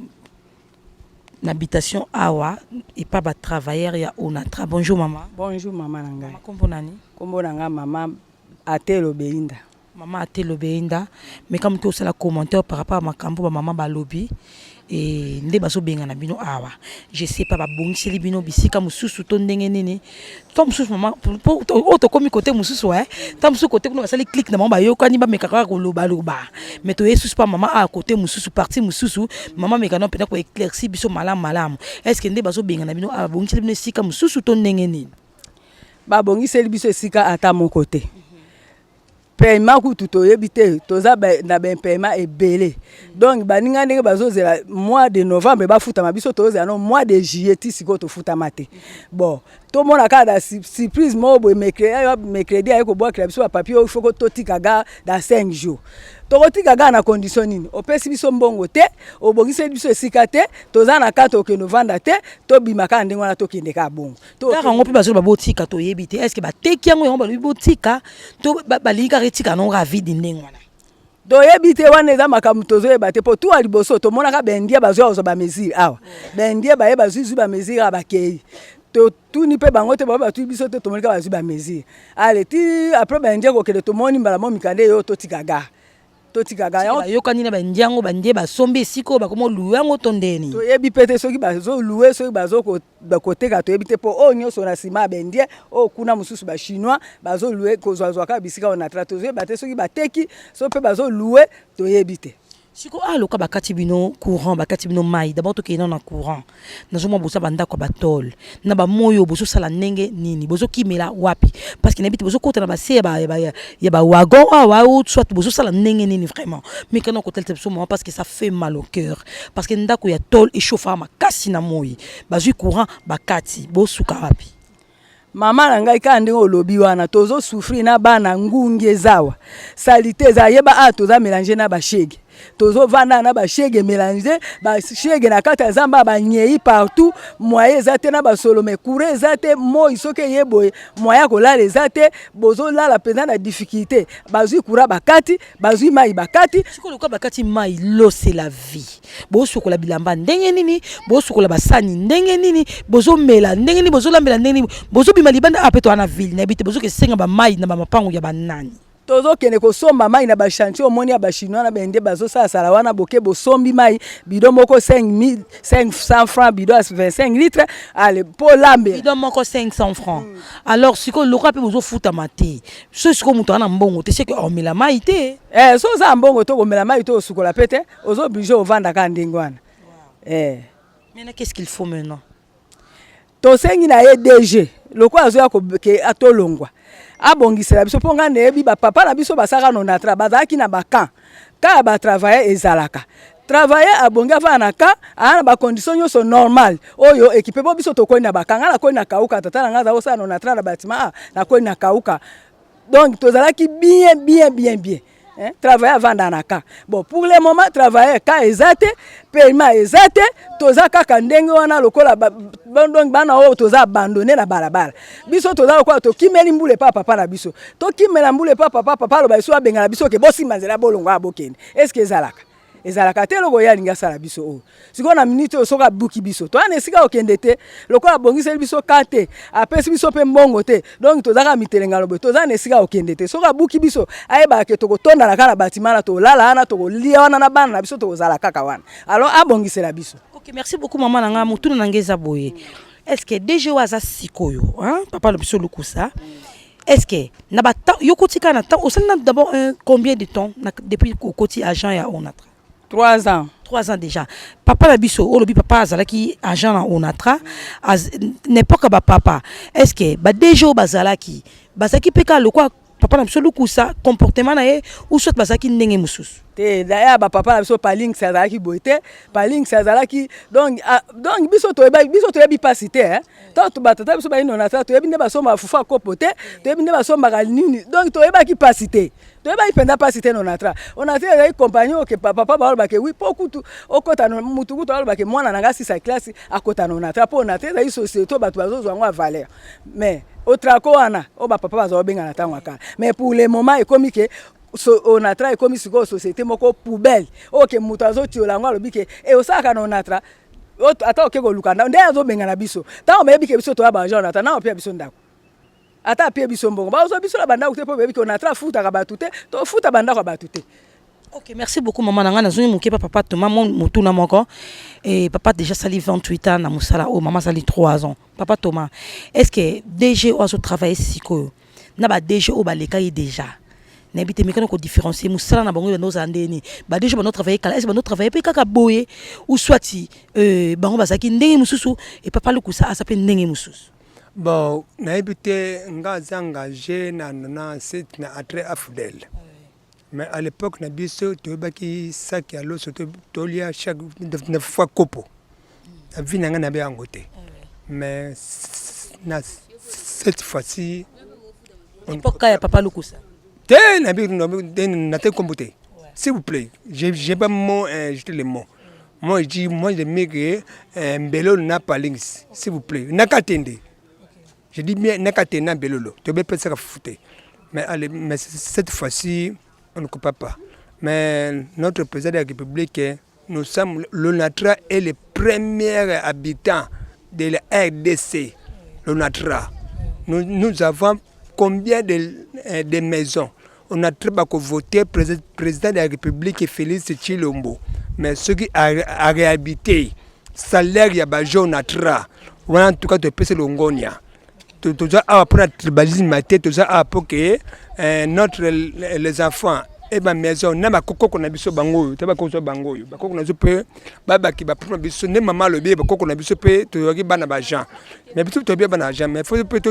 Speaker 1: habitation awa epa batravailleur ya Onatra. Bonjour mama.
Speaker 9: Bonjour mama na ngai.
Speaker 1: Kombo nani?
Speaker 9: Kombo na ngai mama Atelo Beinda.
Speaker 1: Mama Atelo Beinda, meka moke osala commentaire par rapport à makambo bamama balobi e nde bazobengana bino awa. Je sais pas babongiseli bino bisika mosusu to ndenge nini to mosusu. Mama, oyo tokomi kote mosusu, ta mosusu kote kuna basali clique na bango, bayokani, bameka kaka kolobaloba. Mais toye susu pa mama awa kote mosusu, partie mosusu. Mama, meka no mpenza koéclaircir biso malamu malamu. Est ce que nde bazobengana bino awa, babongiseli bino esika mosusu to ndenge nini?
Speaker 9: Babongiseli biso esika ata moko te. Paiement kutu toyebi te, toza na baimpaiement ebele. Donc baninga ndenge bazozela mois de novembre bafutama, biso tozela no mois de juillet ti sikoyo tofutama te. Bon, tomona kaka na surprise moko boye, mercredi aye kobwakela biso bapapier oyo foko totika gare dans 5 jours. Tokotika gare na condition nini? Opesi biso mbongo te, obongiseli biso esika te, toza na kati okende ovanda te, tobima kaka ndenge wana, tokende kaka bongo.
Speaker 1: Kaka yango mpe bazoloba botika, toyebi te est ce que bateki yango, yango balobi botika to balingi kaka etika nango kaka vide ndenge wana.
Speaker 9: Toyebi te, wana eza makambo tozoyeba te. Mpo tuwa liboso tomonaka baindien bazwa kozwa bamesure awa, baindien baye bazwizwi bamesure awa, bakei. Totuni mpe bango te, bango batuni biso te. Tomoni kaka bazwi bamesure. Ale ti après baindien kokende, tomoni mbala mo mikanda eyo totika gare, totika gare.
Speaker 1: Bayokani na baindien yango, bandie basombi esika oyo, bakoma oluwe yango to ndeni?
Speaker 9: Toyebi mpe te soki bazoluwe, soki bazokoteka, toyebi te. Mpo oyo nyonso na nsima ya baindien oyo kuna mosusu bachinois bazoluwe, kozwazwa kaka bisika oyo Onatra. Tozoyeba te soki bateki, soki mpe bazoluwe, toyebi te.
Speaker 1: Siko aloka bakati bino courant, bakati bino mai. D'abord tokende nano na courant. Nazomona boza bandako ya batole na bamoi oyo, bozosala ndenge nini? Bozokimela wapi? Parce que nayebi te bozokota na base ya bawagon awa ou soit bozosala ndenge nini vraiment. Mikana kotalisa biso mama, parce que ça fait mal au cœur, parce que ndako ya tole echauffaka makasi na moi. Bazwi courant bakati, bosuka wapi?
Speaker 9: Mama na ngai, kaka ndenge olobi wana, tozo souffrir na bana. Ngungi ezawa, saleté eza. Yeba awa toza mélange na bashege, tozovanda na bashege, mélange bashege na kati ya zamba, banyei partout. Moyen eza te na basolo, mais courant eza te. Moi soki eye boye, moyen ya kolala eza te. Bozolala mpenza na difficulté. Bazwi courant bakati, bazwi mai bakati.
Speaker 1: Sikoyo lokola bakati mai, l'eau c'est la vie. Bosokola bilamba ndenge nini? Bosokola basani ndenge nini? Bozomela ndenge nini? Bozolambela ndenge nini? Bozobima libanda awa mpe to wana ville, nayebi te, bozokesenga bamai na bamapango ya banani?
Speaker 9: Tozokende kosomba mai na bachantier. Omoni ya bachinois na bende bazosalasala wana, boke bosombi mai, bidon moko 500 francs, bidon ya 25 litres. Ale mpo olambela.
Speaker 1: Bidon moko 500 francs. Alors sikoyo lokola mpe bozofutama te, so sikoyo moto aza na mbongo te, seke omela mai te?
Speaker 9: Eh, so oza na mbongo te, okomela mai te, osukola pe te, oza obligé ovanda kaka ndenge wana, eh.
Speaker 1: Maintenant, qu'est-ce qu'il faut maintenant?
Speaker 9: Tosengi na ye DG, lokola azoya ke atolongwa, abongisela biso, mpo ngai nayebi bapapa na biso basalaka na Onatra, bazalaki na bacamp. Kaka batravailleur ezalaka, travailleur abongi avanda na camp, aa na bacondition nyonso normal oyo équipe. Po biso tokoli na bacamp. Ngai nakoli na Kauka, tata na ngai aza kosala na Onatra na bâtiment a, nakoli na Kauka, donc tozalaki bien bien bien bien, hein? Travailleur avanda na camp. Bon, pour le moment travailleur camp eza te, paiement eza te, toza kaka ndenge wana lokola donc bana oyo toza abandonné na balabala. Biso toza lokola tokimeli mbula epa papa na biso, tokimela mbula epa papa. Papa aloba biso, abengana biso ke bosimba nzela, bolongo ya bokende. Est ce que ezalaka? Ezalaka te. Eloko oyo alingi asala biso oyo sikoyo na minute oyo, soki abuki biso, toya na esika okende te. Lokola abongiseli biso ka te, apesi biso mpe mbongo te, donc toza kaka mitelengano boye, toza na esika okende te. Soki abuki biso, ayebaka ke tokotondana kaka na bâtiment wana, tolala wana, tokolia wana na bana na biso, tokozala kaka wana. Alors abongisela biso.
Speaker 1: Ok, merci beaucoup mama na nga. Motuna na nga eza boye: est ce que DG oyo aza sikoyo, hein, papa na biso Lukusa, est ce que na batemps yo koti kaka na temps osali na d'abord un combien de temps depuis okoti agent ya Onatra?
Speaker 9: 3 ans.
Speaker 1: 3 ans déjà. Papa na biso olobi papa azalaki agent na Onatra n'époque ya bapapa. Est ce que ba DG oyo bazalaki mpe kaka lokola papa na biso Lukusa, comportement na ye, ou soit bazalaki ndenge mosusu?
Speaker 9: Te, d'ailleurs bapapa na biso Palings azalaki boye te. Palings azalaki donc, ah, donc biso toyebi, biso toyebi mpasi te, hein. Ntango batata biso bayi Onatra, toyebi nde basombaka fufu ya kopo te, toyebi nde basombaka nini, donc toyebaki mpasi te, toyebaki mpenza mpasi te. Onatra, Onatra ezalaki compagnie oyo ke papa balobake wi, mpo kutu okota mutu, kutu alobake mwana na nga asisa classe, akota na Onatra, mpo Onatra ezali société oyo bato bazozwa yango ya valeur. Mais Otraco wana oyo bapapa bazwa kobenga na ntango ya kala, mais pour le moment ekomi ke so, Onatra ekomi sikoyo société moko poubelle oyo ke moto azotiola yango, alobi ke e osalaka na Onatra, ata oke koluka nde azobengana biso. Ntango bayebi ke biso toya baagent Onatra, na opia biso ndako, ata apie biso mbongo, bazwa biso na bandako te, mpo bayebi ke Onatra afutaka bato te, tofuta bandako ya bato te.
Speaker 1: Ok, merci beaucoup mama na ngai. Nazongi moke pa papa Thomas, mo motuna moko. E papa déjà sali 28 ans na mosala oyo, mama asali 3 ans. Papa Thomas, est ce que DG oyo azotravaille sikoyo na ba DG oyo balekaki déjà, nayebi te, mekana kodifférencier mosala na bango bando ozala ndenge nini? Ba DG bando travaille kala, est ce bando travaille mpe kaka boye, ou soit bango bazalaki ndenge mosusu e papa Lukusa aza mpe ndenge mosusu?
Speaker 2: Bon, nayebi te. Nga aza engagé na 97 na entrée AFDL, mais à l'époque na biso toyebaki saki ya loso tolia chaque na fois kopo. Na vie na ngai nayebi yango te, mais na cette fois-ci
Speaker 1: Époque ya papa Lukusa?
Speaker 2: Te, nayebi na te nkombo te. S'il vous plaît, j'ai pas mot, jeter le mot. Moi je dis, moi je mets que Mbelolo na Palings, s'il vous plaît, nakatende, je dis bien nakatende na Mbelolo, tobepesaka fufu te. Mais allez, mais cette fois-ci on ne comprend pas. Mais notre président de la République, nous sommes, l'ONATRA est le premier habitant de la RDC. L'ONATRA, nous, nous avons combien de maisons? On a très voté président de la République Félix Tshilombo, mais ceux qui a réhabilité salaire ya baagent Onatra wana, en tout cas topesi longonia. Toza awa mpona tribalisme te, toza awa mpo ke notre les enfants e bamaison na bakokoko na biso bango oyo te, bakoko bango oyo, bakoko na biso mpe babaki bapona biso nde mama alobi, bakoko na biso mpe toyoki bana baagent, mais biso toyebi bana agent, mais faut mpe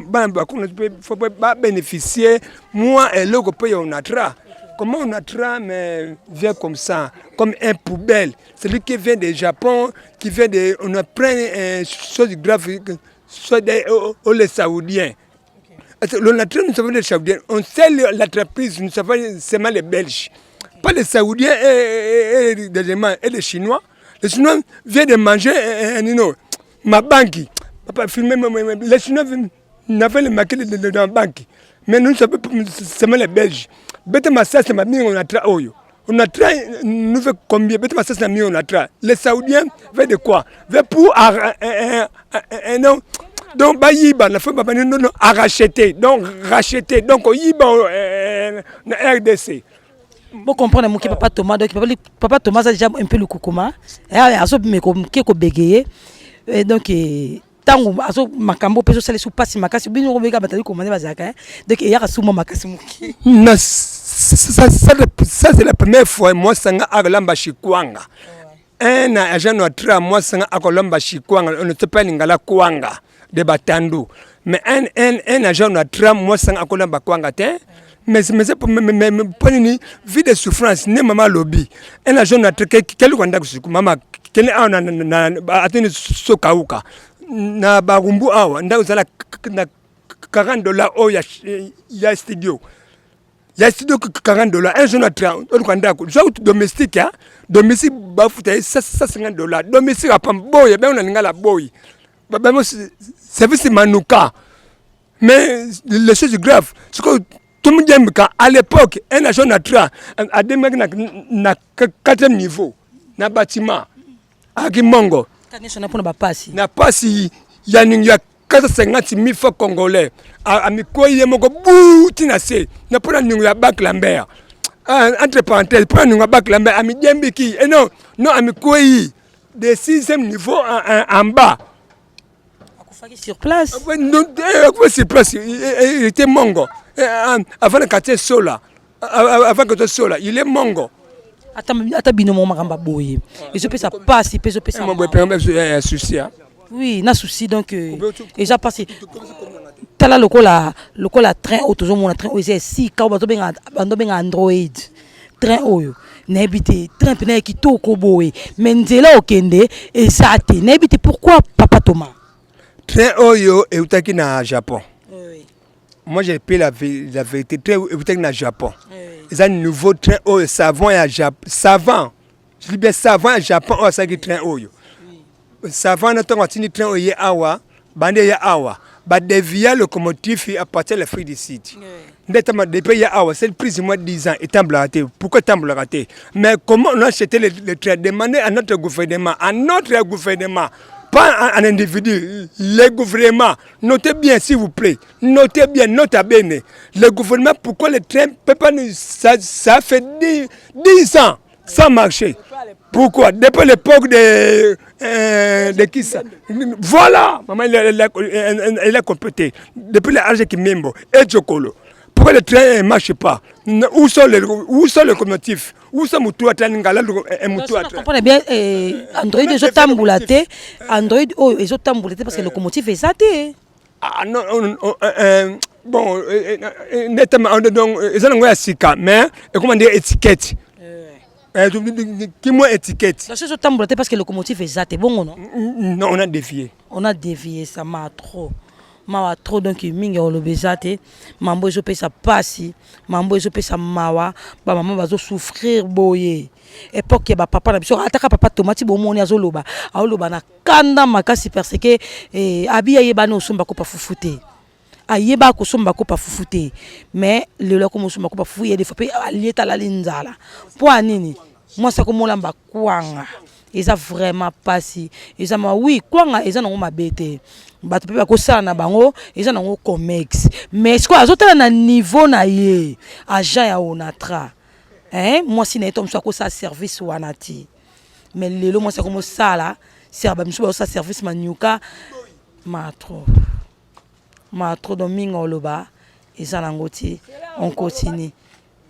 Speaker 2: bana bakoko na biso mpe faut mpe babénéficier mwa eloko mpe ya Onatra. Comment Onatra mais vient comme ça, comme un poubelle, celui qui vient de Japon, qui vient de, on apprend chose grave. soit des, oh, oh, les Saoudiens. L'ONATRA, nous savons les Saoudiens. On sait l'entreprise, nous savons seulement les Belges. Pas les Saoudiens et, et, et, et les Chinois. Les Chinois viennent de manger non, ma banque. Papa, filmer, les Chinois n'avaient le maquet dans la banque. Mais nous savons seulement les Belges. Bete masasi ma mingi ONATRA oyo. ONATRA nous fait combien Bete masasi na mingi ONATRA. Les Saoudiens veulent de quoi Veulent pour un, un, un, non. Donc bayiba na faut ba non non à racheter. Donc racheter. Donc yiba euh, na RDC.
Speaker 1: Bo comprendre moke papa Thomas donc papa, papa Thomas a déjà un peu le kukuma. Eh azo me ko ke ko bégayer. Et donc ntango azo makambo mpe ezosala esu mpasi makasi bino kobeka batali komande bazalaka donc eyaka suma makasi moke.
Speaker 2: Na ça, ça, ça c'est la première fois moi sanga akolamba shikwanga un agent notre moi sanga akolamba shikwanga on ne sait pas lingala kwanga de batandu mais un, un, un agent notre moi sanga akolamba kwanga te mais mais mais mpo nini vie de souffrance ne mama alobi un agent notre keluka ndako siku mama kende awa ateni sokauka na barumbu awa ndako ezala na 40 dollars oyo ya, ya studio ya studio 40 dollars. Un jour na train oluka ndako zwa domestique hein domestique bafuta ye 150 dollars domestique apam boye bengo na lingala boye bango service manuka. Mais les choses graves sikoyo tomujembika à l'époque un agent na train ademaki na, na quatrième niveau na bâtiment ayaki mongo.
Speaker 1: Nyonso na mpona bapasi.
Speaker 2: Na pasi ya ningi ya 450 000 francs congolais amikoi ye moko bu ntina se na mpona ningo ya Banque Lambert, entre parenthèse mpona ningo ya Banque Lambert amijembiki et non non amikoi de sixième niveau en, en, en bas.
Speaker 1: Akufaki sur place.
Speaker 2: Akufaki sur place. Il était mongo avant le quartier Sola, avant quartier Sola il est mongo.
Speaker 1: Ata bino mo makambo boye ezopesa pasi mpe ezopesa
Speaker 2: souci.
Speaker 1: Oui, na souci. Donc eza pasi. Tala lokola lokola train oyo tozomona, train oyo eza esika oyo bazobenga Android. Train oyo nayebi te, train mpena ya kitoko boye, mais nzela okende eza te. Nayebi te pourquoi, papa Thomas.
Speaker 2: Train oyo eutaki na Japon. Oui. Moi j'ai pris la, la vérité, train eutaki na Japon. Eza nouveau train oyo savant ya Japon, savant, je dis bien savant ya Japon oyo asalaki train oyo. Savant na ntango atindi train oyo ye awa bande ye awa badévia locomotive à partir de l'Afrique du Sud nde tama depuis ye awa c'est plus ou moins 10 ans etambolaka te. Pourquoi etambolaka te? Mais comment on a acheté le train? Demandez à notre gouvernement, à notre gouvernement, pas un, un individu, le gouvernement. Notez bien, s'il vous plaît. Notez bien, notez bene. Le gouvernement, pourquoi le train peut pas nous, ça, ça fait 10, 10 ans sans marcher? Pourquoi? Depuis l'époque de qui ça? Voilà, maman, il a complété. Depuis l'âge Kimembo et Jokolo. Pourquoi le train ne marche pas? Où sont les locomotives? Où sont mutu ata ngala mutu ata?
Speaker 1: Comprendre bien eh, Android ezotambola te. Android oyo ezotambola te parce que locomotive eza te.
Speaker 2: Ah non, euh, bon, nettement donc eza nango ya sika mais ekoma nde étiquette kimwa étiquette.
Speaker 1: So ezotambola te parce que locomotive eza te bongo non?
Speaker 2: Non, on a dévié.
Speaker 1: On a dévié, ça m'a trop mawa trop. Donc mingi oloba eza te. Mambo ezopesa pasi, mambo ezopesa mawa, bamama bazosouffrir boye. Époque ya bapapa na biso ataka papa Tomati bomoni azoloba aoloba na kanda makasi parce que eh, abi ayebani osomba kopa fufu te, ayeba kosomba kopa fufu te, mais lelo akoma osomba kopa fufu ye des fois mpe alieta alali nzala mpo anini mwasi akomolamba kwanga. Eza vraiment pasi, eza ma oui kwanga eza nango mabe te, bato mpe bakosala na bango eza nango comex, mais sikoyo azotala na niveau na ye agent ya Onatra hein, mwasi na ye to mosu akosala service wana te, mais lelo mwasi akomosala ser bamisu bazosala service manyuka ma trop ma trop. Donc mingi oloba eza nango te. On continue,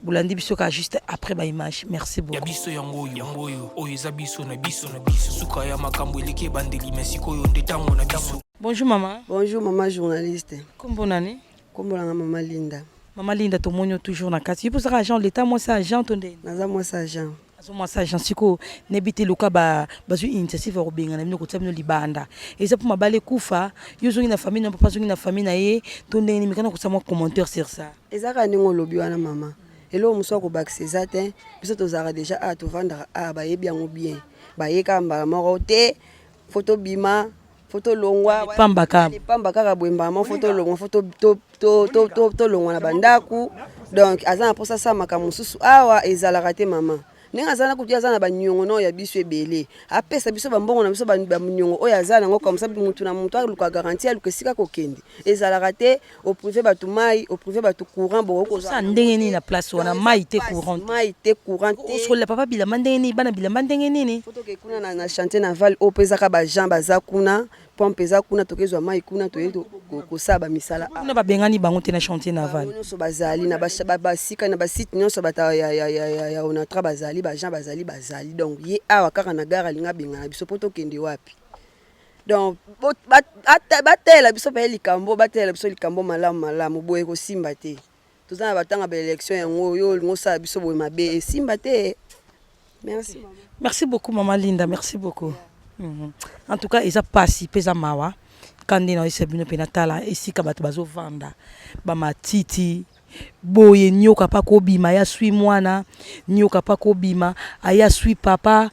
Speaker 1: bolandi biso kaka juste après baimage. Merci beaucoup.
Speaker 4: Ya biso yango oyo yango oyo oyo eza biso na biso na biso suka ya makambo eleki ebandeli me sikoyo nde ntango na biso.
Speaker 1: Bonjour mama.
Speaker 10: Bonjour mama journaliste.
Speaker 1: Kombo nani?
Speaker 10: Kombo nanga mama Linda.
Speaker 1: Mama Linda, tomoni yo toujours na kati. Yo mposaka agent l'état, mwasi agent to ndeni?
Speaker 10: Naza mwasi agent.
Speaker 1: Azomwasa agent sikoyo nayebi te luka bazwi initiative ya kobengana bino kotia bino libanda eza mpo mabala ekufa yo ozongi na famille na papa azongi na famille na ye to ndenge nini mekana kosala mwa commentaire sur ça.
Speaker 10: Eza kaka ndenge olobi wana mama, eloko mosusu ya kobakisa eza te, biso tozalaka dejà awa tovandaka awa bayebi yango bien, baye kaka mbala moko te faut tobima faut tolongwa
Speaker 1: pamba kaka
Speaker 10: pamba kaka boye mbala moko faut tolongwa faut tolongwa na bandako donc aza na mposa asala makambo mosusu awa ezalaka te mama ndenge aza na kutu aza na baniongo nao ya biso ebele apesa biso bambongo na biso baniongo oyo aza nango comme ça mutu na mutu aluka garantie aluka esika kokende ezalaka te oprive bato mai oprive bato courant
Speaker 1: bokokozala ndenge nini na place wana mai te courant
Speaker 10: mai te courant te
Speaker 1: osokolela papa bilamba ndenge nini bana bilamba ndenge nini
Speaker 10: faut toke kuna na, na chantier naval oyo mpe ezaka baagent baza kuna pompe eza kuna tokezwa mai kuna toye kosala bamisala
Speaker 1: kuna babengani bango te na chantier naval
Speaker 10: nyonso bazali na basika na basite nyonso bata ya, ya, ya, ya, ya onatra bazali baagent bazali bazali donc ye awa kaka na gare alingi abengana biso mpo tokende wapi donc bateyela biso mpe likambo bateyela biso likambo malamu malamu boye kosimba te toza na batanga baélection yango oyo olingi osala biso boye mabe esimba te merci
Speaker 1: merci beaucoup mama Linda merci beaucoup En tout cas eza pasi mpe eza mawa ka nde nayoyisa bino mpe natala esika bato bazovanda bamatiti boye nyoka mpa kobima ya swi mwana nyoka mpa kobima aya swi papa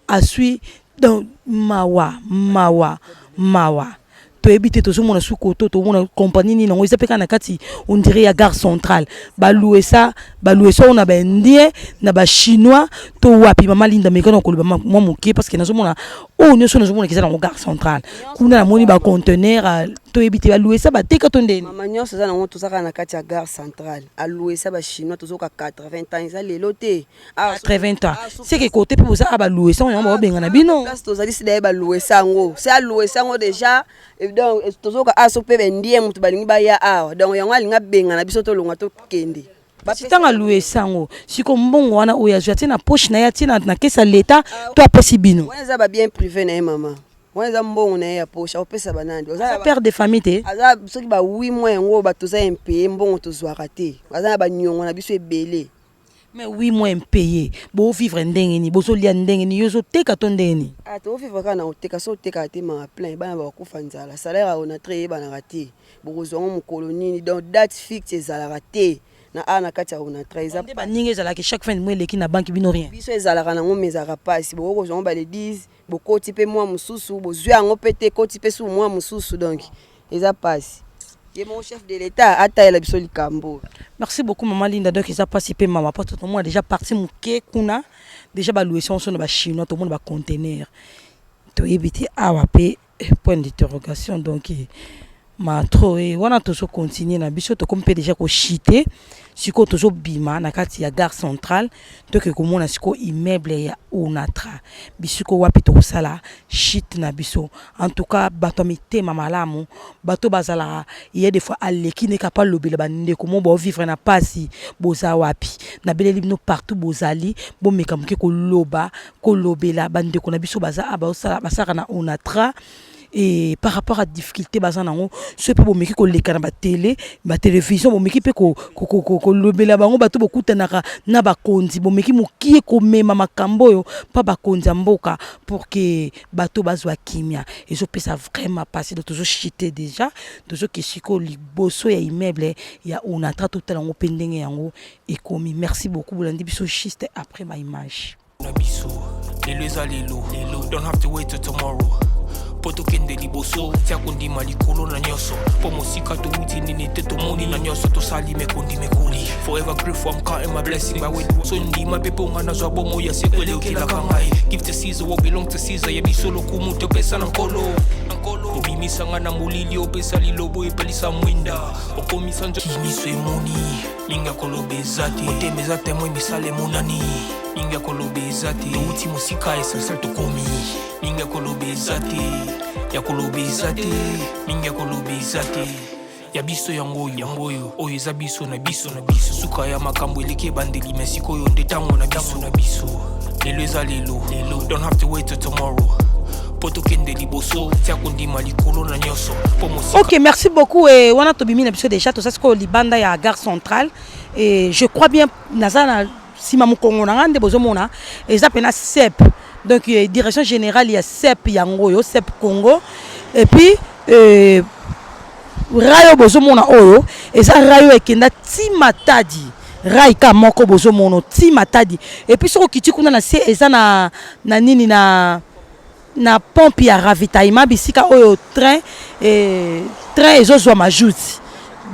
Speaker 1: aswi donc mawa mawa mawa toyebi te tozomona su koto tomona compagnie nini yango eza mpe kaka na kati on dirait ya gare centrale baluesa baluesa oyo na baindien na bachinois to wapi mama Linda mekana koloba mwa moke parce que nazomona oyo nyonso nazomona eza nango gare centrale kuna namoni baconteneur toyebi te baluesa bateka to ndeni
Speaker 10: mama nyonso eza nango toza kaka na kati ya gare centrale aluesa bachinois tozoka 80 ans eza lelo te
Speaker 1: 80 ans seke kote mpe boza a baluesa yango babengana bino
Speaker 10: place tozali si daye baluesa yango se aluesa yango déjà donc tozoka aso mpe bendie moto balingi baya awa donc yango alingi abengana biso tolongwa tokende
Speaker 1: kasi ntango aluesa yango siko mbongo wana oyo azwi atie na poche na ye atie na kesa ya leta to apesi bino
Speaker 10: wana eza babien privé na ye mama wana eza mbongo na ye ya poche akopesa banani
Speaker 1: aza père de famille te
Speaker 10: aza soki ba 8 mois yango bato toza impayé mbongo tozwaka te aza na baniongo na biso ebele
Speaker 1: Mais 8 mois impayé bovivre ndenge nini bozolia ndenge nini yo ozoteka to ndenge nini
Speaker 10: Ah, tovivre kaka na koteka so otekaka te maka plein bana bakokufa nzala salaire ya onatra eyebanaka te bokozwa yango mokolo nini donc date fixe ezalaka te na awa na kati ya onatra eza
Speaker 1: nde baninga ezalaka chaque fin de mois eleki na banque bino rien
Speaker 10: biso ezalaka nango ma ezalaka mpasi bokoki kozwa yango bale 10 bokoti mpe mwa mosusu bozwi yango mpe te ekoti mpe su mwa mosusu donc eza mpasi ye moko chef de l'état atayela biso likambo
Speaker 1: merci beaucoup mama Linda donc eza mpasi mpe mama po tomona déjà parti moke kuna déjà balouesa nyonso na bachinois tomona baconteneur toyebi te awa mpe point d'interrogation donc matro e wana tozocontinue na biso tokomi mpe déjà koshite sikoyo tozobima na kati ya gare centrale toke komona sikoyo immeuble ya onatra bisiko wapi tokosala shite na biso en tout cas bato ya mitema malamu bato bazalaka ye des fois aleki ndeka pa alobela bandeko mo baovivre na pasi boza wapi nabeleli bino partout bozali bomeka moke koloba kolobela bandeko na biso baza basalaka na onatra et par rapport à difficulté baza nango soki mpe bomeki koleka na batele batélévision bomeki mpe kolobela bango bato bokutanaka na bakonzi bomeki mokie komema makambo oyo mpa bakonzi ya mboka pour que bato bazwa kimia ezopesa vraiment pasi donc tozoshite déjà tozoke sikoyo liboso ya immeuble ya onatra totala yango mpe ndenge yango ekomi merci beaucoup bolandi biso juste après ma image
Speaker 4: na biso lelo eza lelo lelo don't have to wait till tomorrow mpo tokende liboso tia kondima likolo na nyonso mpo mosika towuti nini te tomoni na nyonso tosali mekondi mekoli forever grateful I'm counting my blessing by way so ndima mpe mpo nga nazwa bomo ya seko eleokelaka ngai give to Caesar what belong to Caesar ya biso lokumu topesa na nkolo obimisanga na molili opesa lilobo epelisa mwinda okomisa miso emoni mingi ya koloba eza te motema eza témoin misala emonani mingi ya koloba eza te touti mosika essentiel tokomi mingi ya koloba eza te ya koloba eza te mingi ya koloba eza te ya biso yango oyo yango oyo oyo eza biso na biso na biso suka ya makambo eleki ebandeli me sikoyo nde ntango na biso na biso lelo eza lelo lelo don't have to wait till tomorrow mpo tokende liboso tia kondima likolo na nyonso mpo mosika
Speaker 1: Ok, merci beaucoup. Et wana tobimi na biso déjà toza sikoyo libanda ya gare centrale et je crois bien naza na nsima mokongo na ngai nde bozomona eza mpena sep donc euh, direction générale ya sep yango oyo sep congo et puis euh, rail oyo bozomona oyo eza rail oyo ekenda ti matadi rail ka moko bozomona ti matadi et puis soki okiti kuna na se eza na, na nini na na pompe ya ravitaillement bisika oyo train eh, train ezozwa majuti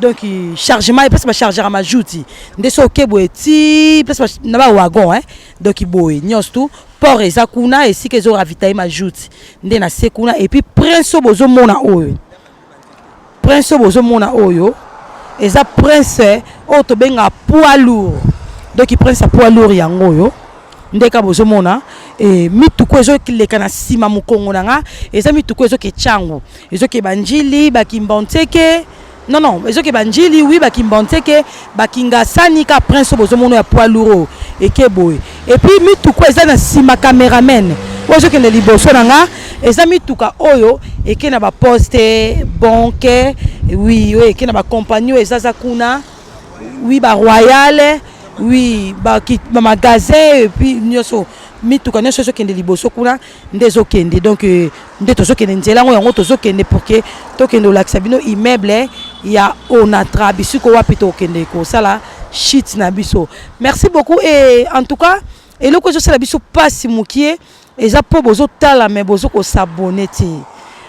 Speaker 1: donc chargement place bachargera majuti nde so oke boye ti place na bawagon hein? Donc boye nyonso tu port eza kuna esika ezo ravitailler majuti nde na se kuna et puis prince oyo bozomona oyo prince oyo bozomona oyo eza prince oyo tobengaka poids lourd donc prince ya poids lourd yango oyo ndeka bozomona e, mituku ezoleka na nsima mokongo na nga eza mituku ezoke cango ezoke banjili bakimbanseke non non ezoke banjili wi bakimbanseke bakingasani ka prince oyo bozomona ya poids lourd oyo eke boye epuis mituku eza na nsima cameraman oyo ezokende liboso na nga eza mituka oyo eke na baposte banke wi oyo eke na bakompagnie oyo ezaza kuna wi baroyale wi bamagasin epuis nyonso mituka nyonso ezokende liboso kuna nde ezokende donc euh, nde tozokende nzela yango yango tozokende pour que tokende kolakisa bino immeuble ya onatra bisiko wapi tokende kosala shit na biso merci beaucoup et en tout cas eloko ezosala biso mpasi mokie eza mpo bozotala mais bozo kosabone te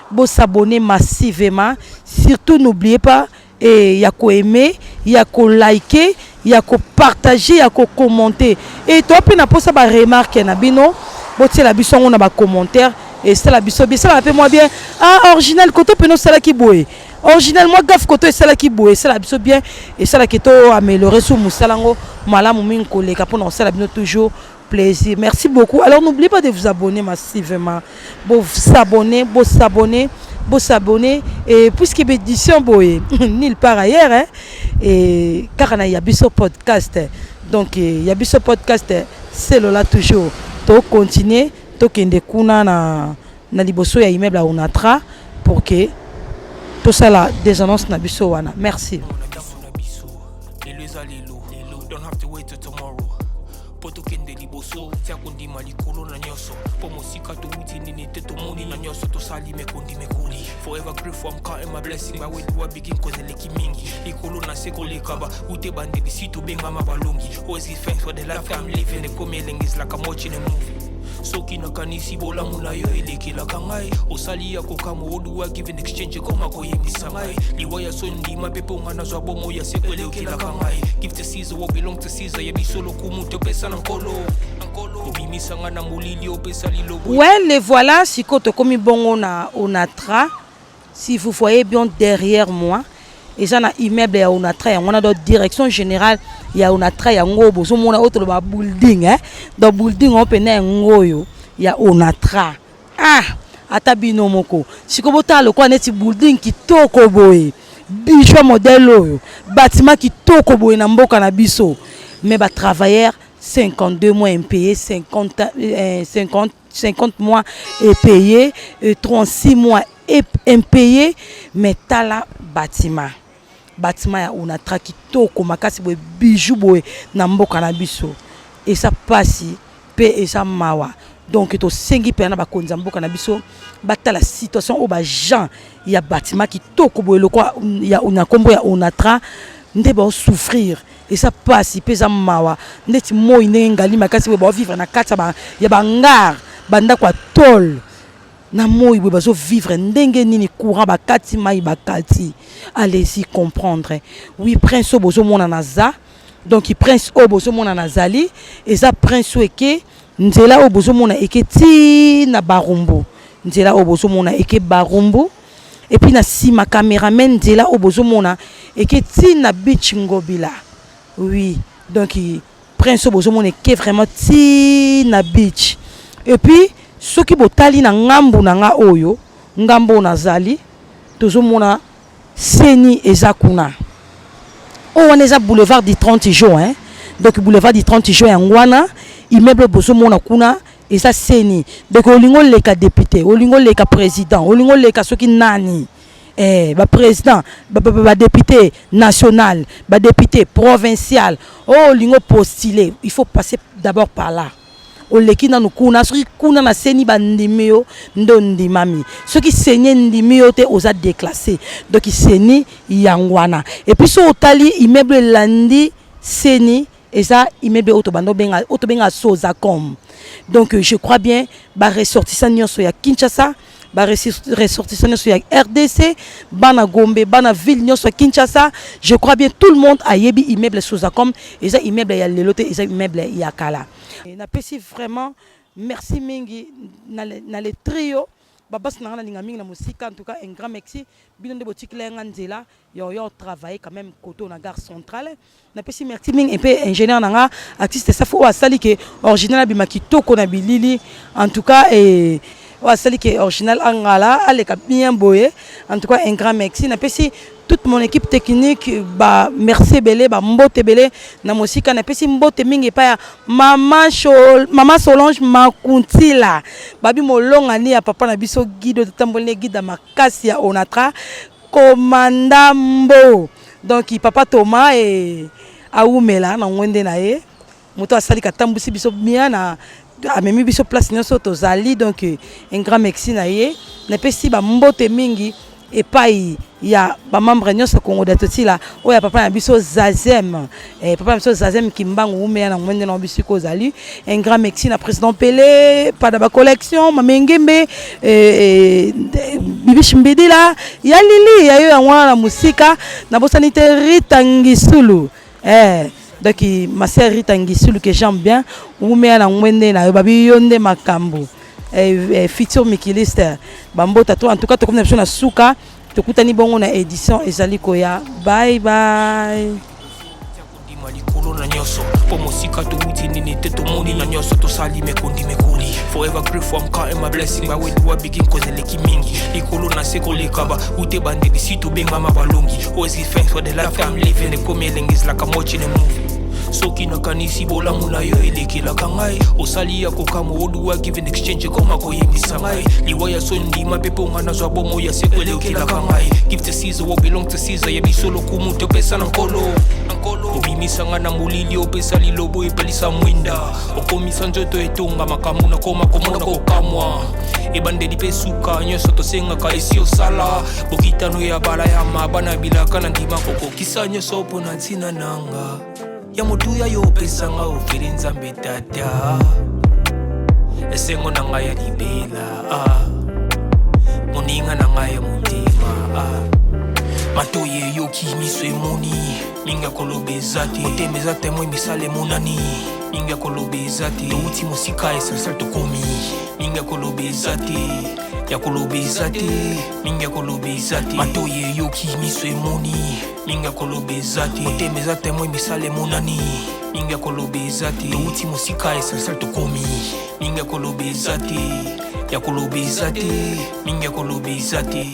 Speaker 1: bosabone massivement surtout n'oubliez pas et ya ko aimer ya ko liker ya ko partager ya ko commenter et toi mpe na posa ba remarque na bino botiela biso yango na ba commentaire esala biso bien esalaka mpe mwa bien ah original koto mpena osalaki boye original mwa gafe koto esalaki boye esala biso bien esalaki to améliorer su mosala yango malamu mingi koleka mpona kosala bino toujours plaisir. Merci beaucoup. Alors n'oubliez pas de vous abonner massivement. Vous s'abonner, vous s'abonner, vous s'abonner. Et puisque édition boye, nulle part ailleurs, hein. Et car il y a biso podcast. Donc il y a biso podcast, c'est là toujours. To continuer, to kende kuna na na liboso ya immeuble ya Onatra pour que tosala des annonces na biso wana. Merci.
Speaker 4: mpo tokende liboso tia kondima likolo na nyonso mpo mosika towuti nini te tomoni na nyonso tosali mekondi mekoli forever grateful I'm counting my blessing by where do I begin cause eleki mingi likolo na se koleka ba ute bandeli si tobengama balongi always give thanks for the life I'm living ekomi elengi is like I'm watching a movie soki nakanisi bolamu na yo elekelaka ngai osali ya kokamwa oduwa give in exchange ekoma koyebisa ngai liwa ya soni ndima mpe mpo ngai nazwa bomoi ya seko elekelaka ngai give to Caesar what belong to Caesar ya biso lokumu topesa na nkolo obimisa ngai na molili opesa lilobo
Speaker 1: ouais le voilà sikoyo tokomi bongo na onatra Si vous voyez bien derrière moi, eza na immeuble ya Onatra yango wana donc direction générale ya Onatra yango bozomona oyo toloba building hein donc building oyo mpena yango oyo ya Onatra ah ata bino moko sikoyo botala lokola neti building kitoko boye bijou ya modèle oyo bâtiment kitoko boye na mboka na biso mais ba travailleurs 52 mois impayés 50, eh, 50 50 mois epayé 36 mois impayé mais tala bâtiment bâtiment ya Onatra kitoko makasi boye bijou boye na mboka na biso eza pasi pe eza mawa donc tosengi mpenza na bakonzi ya mboka na biso batala situation oyo baagent ya bâtiment kitoko boye lokwa ya na nkombo ya Onatra nde baosouffrir Eza pasi pe eza mawa ndeti moyi ndenge engali makasi boye bao vivre na kati ya ba hangar ba ndako ya tole na moyi boye bazo vivre ndenge nini courant bakati mayi bakati allez-y comprendre oui prince oyo bozomona naza donc prince oyo bozomona nazali eza prince oyo eke nzela oyo bozomona eke ti na barumbu nzela oyo bozomona eke barumbu Et puis na sima cameraman nzela oyo bozomona eke ti na beach Ngobila. Oui, donc prince oyo bozomona eke vraiment ti na beach. Et puis soki botali na ngambu na nga oyo, ngambo oyo nazali, tozomona seni eza kuna. Oyo wana eza boulevard du 30 juin, hein? Donc boulevard du 30 juin yango wana immeuble bozomona kuna eza seni donc olingi oleka depute olingi oleka president olingi oleka soki nani Eh, ba président, ba, ba, ba député national, ba député provincial, oh olingo postuler, il faut passer d'abord par là. Oleki nanu kuna, soki kuna na CENI bandimi yo nde ondimami, soki CENI endimi yo te oza déclassé. Donc CENI yango wana. Et puis so otali immeuble elandi CENI, eza immeuble oyo tobanda obenga, oyo tobenga Sozacom. Donc je crois bien ba ressortissant nyonso ya Kinshasa, ba ressortissant nyonso ya RDC, bana Gombe, bana ville nyonso ya Kinshasa, je crois bien tout le monde ayebi immeuble Sozacom. Eza immeuble ya lelo te, eza immeuble ya kala. Napesi vraiment merci mingi na le trio babasi na nga nalinga mingi na mosika. En tout cas, un grand merci bino nde botikela nga nzela ya yo travailler quand même koto na gare centrale. Napesi merci mingi mpe ingénieur na nga artiste Safu oyo asali ke original abima kitoko na bilili. En tout cas, eh, oyo asali ke original angala aleka bien boye. En tout cas, un grand merci. Napesi toute mon équipe technique ba merci ebele, bambote ebele na mosika. Napesi mbote mingi epai ya mama, Shol, mama Solange Makuntila, babi molongani ya papa na biso Guide, totamboli ne guide ya makasi ya Onatra, komanda mbo. Donc papa Thomas e awumela na ngwende na ye, moto asali katambusi biso bien na amemi biso place nyonso tozali. Donc un grand merci na ye. Napesi bambote mingi epai ya bamembre nyonso Kongo dia Totila oyo ya papa na biso Zazem, eh, papa na biso Zazem Kimbangu, umeya na ngwende na biso kozali. Un grand merci na président Pele pada bacollection Mamengembe, eh, eh, Bibish Mbidila ya Lili ya yo yango wana na mosika. Nabosani te Rita Ngisulu, eh, donc ma sœur Rita Ngisulu que j'aime bien, umeya na ngwende na yo, babi yo nde makambo, eh, eh, futur mikiliste bambota to. En tout cas, tokomi na biso na suka, tokutani bongo na édition ezali koya. Bye bye.
Speaker 4: Kondima likolo na nyonso mpo mosika towuti nini te, tomoni na nyonso tosali mekondi mekoli. Forever grateful, I'm counting my blessing. But where do I begin? Cause eleki mingi likolo na se koleka ba ute bandeli si tobengama balongi. Always give thanks for the life I'm living. Ekomi elengi, is like I'm watching a movie. Soki nakanisi bolamu na yo elekelaka ngai, osali ya kokamwa. What do I give in exchange? Ekoma koyebisa ngai liwa ya so ndima mpe mponga nazwa bomo ya seko elekelaka ngai. Give to Caesar what belong to Caesar. Ya biso lokumu topesa na Nkolo. Obimisa nga na molili, opesa lilobo, epelisa mwinda, okomisa nzoto etonga makambo nakoma komona kokamwa. Ebandeli mpe suka nyonso tosengaka esi osala bokitano ya bala ya mabana bilaka na ndima kokokisa nyonso mpo na ntina nanga ya motuya yo opesanga ofeli. Nzambe Tata, esengo na ngai ya libela, ah. Moninga na ngai ya motema, ah. Matoi eyoki, miso emoni, mingi ya koloba eza te. Motema eza témoin, misala emonani, mingi ya koloba eza te. Touti mosika, essentiel tokomi, mingi ya koloba eza te, ya koloba eza te, mingi ya koloba eza te. Matoi eyoki, miso emoni, mingi ya koloba eza te. Motema eza témoin, misala emonani, mingi ya koloba eza te. Touti mosika, essentiel tokomi, mingi ya koloba eza te, ya koloba eza te, mingi ya koloba eza te.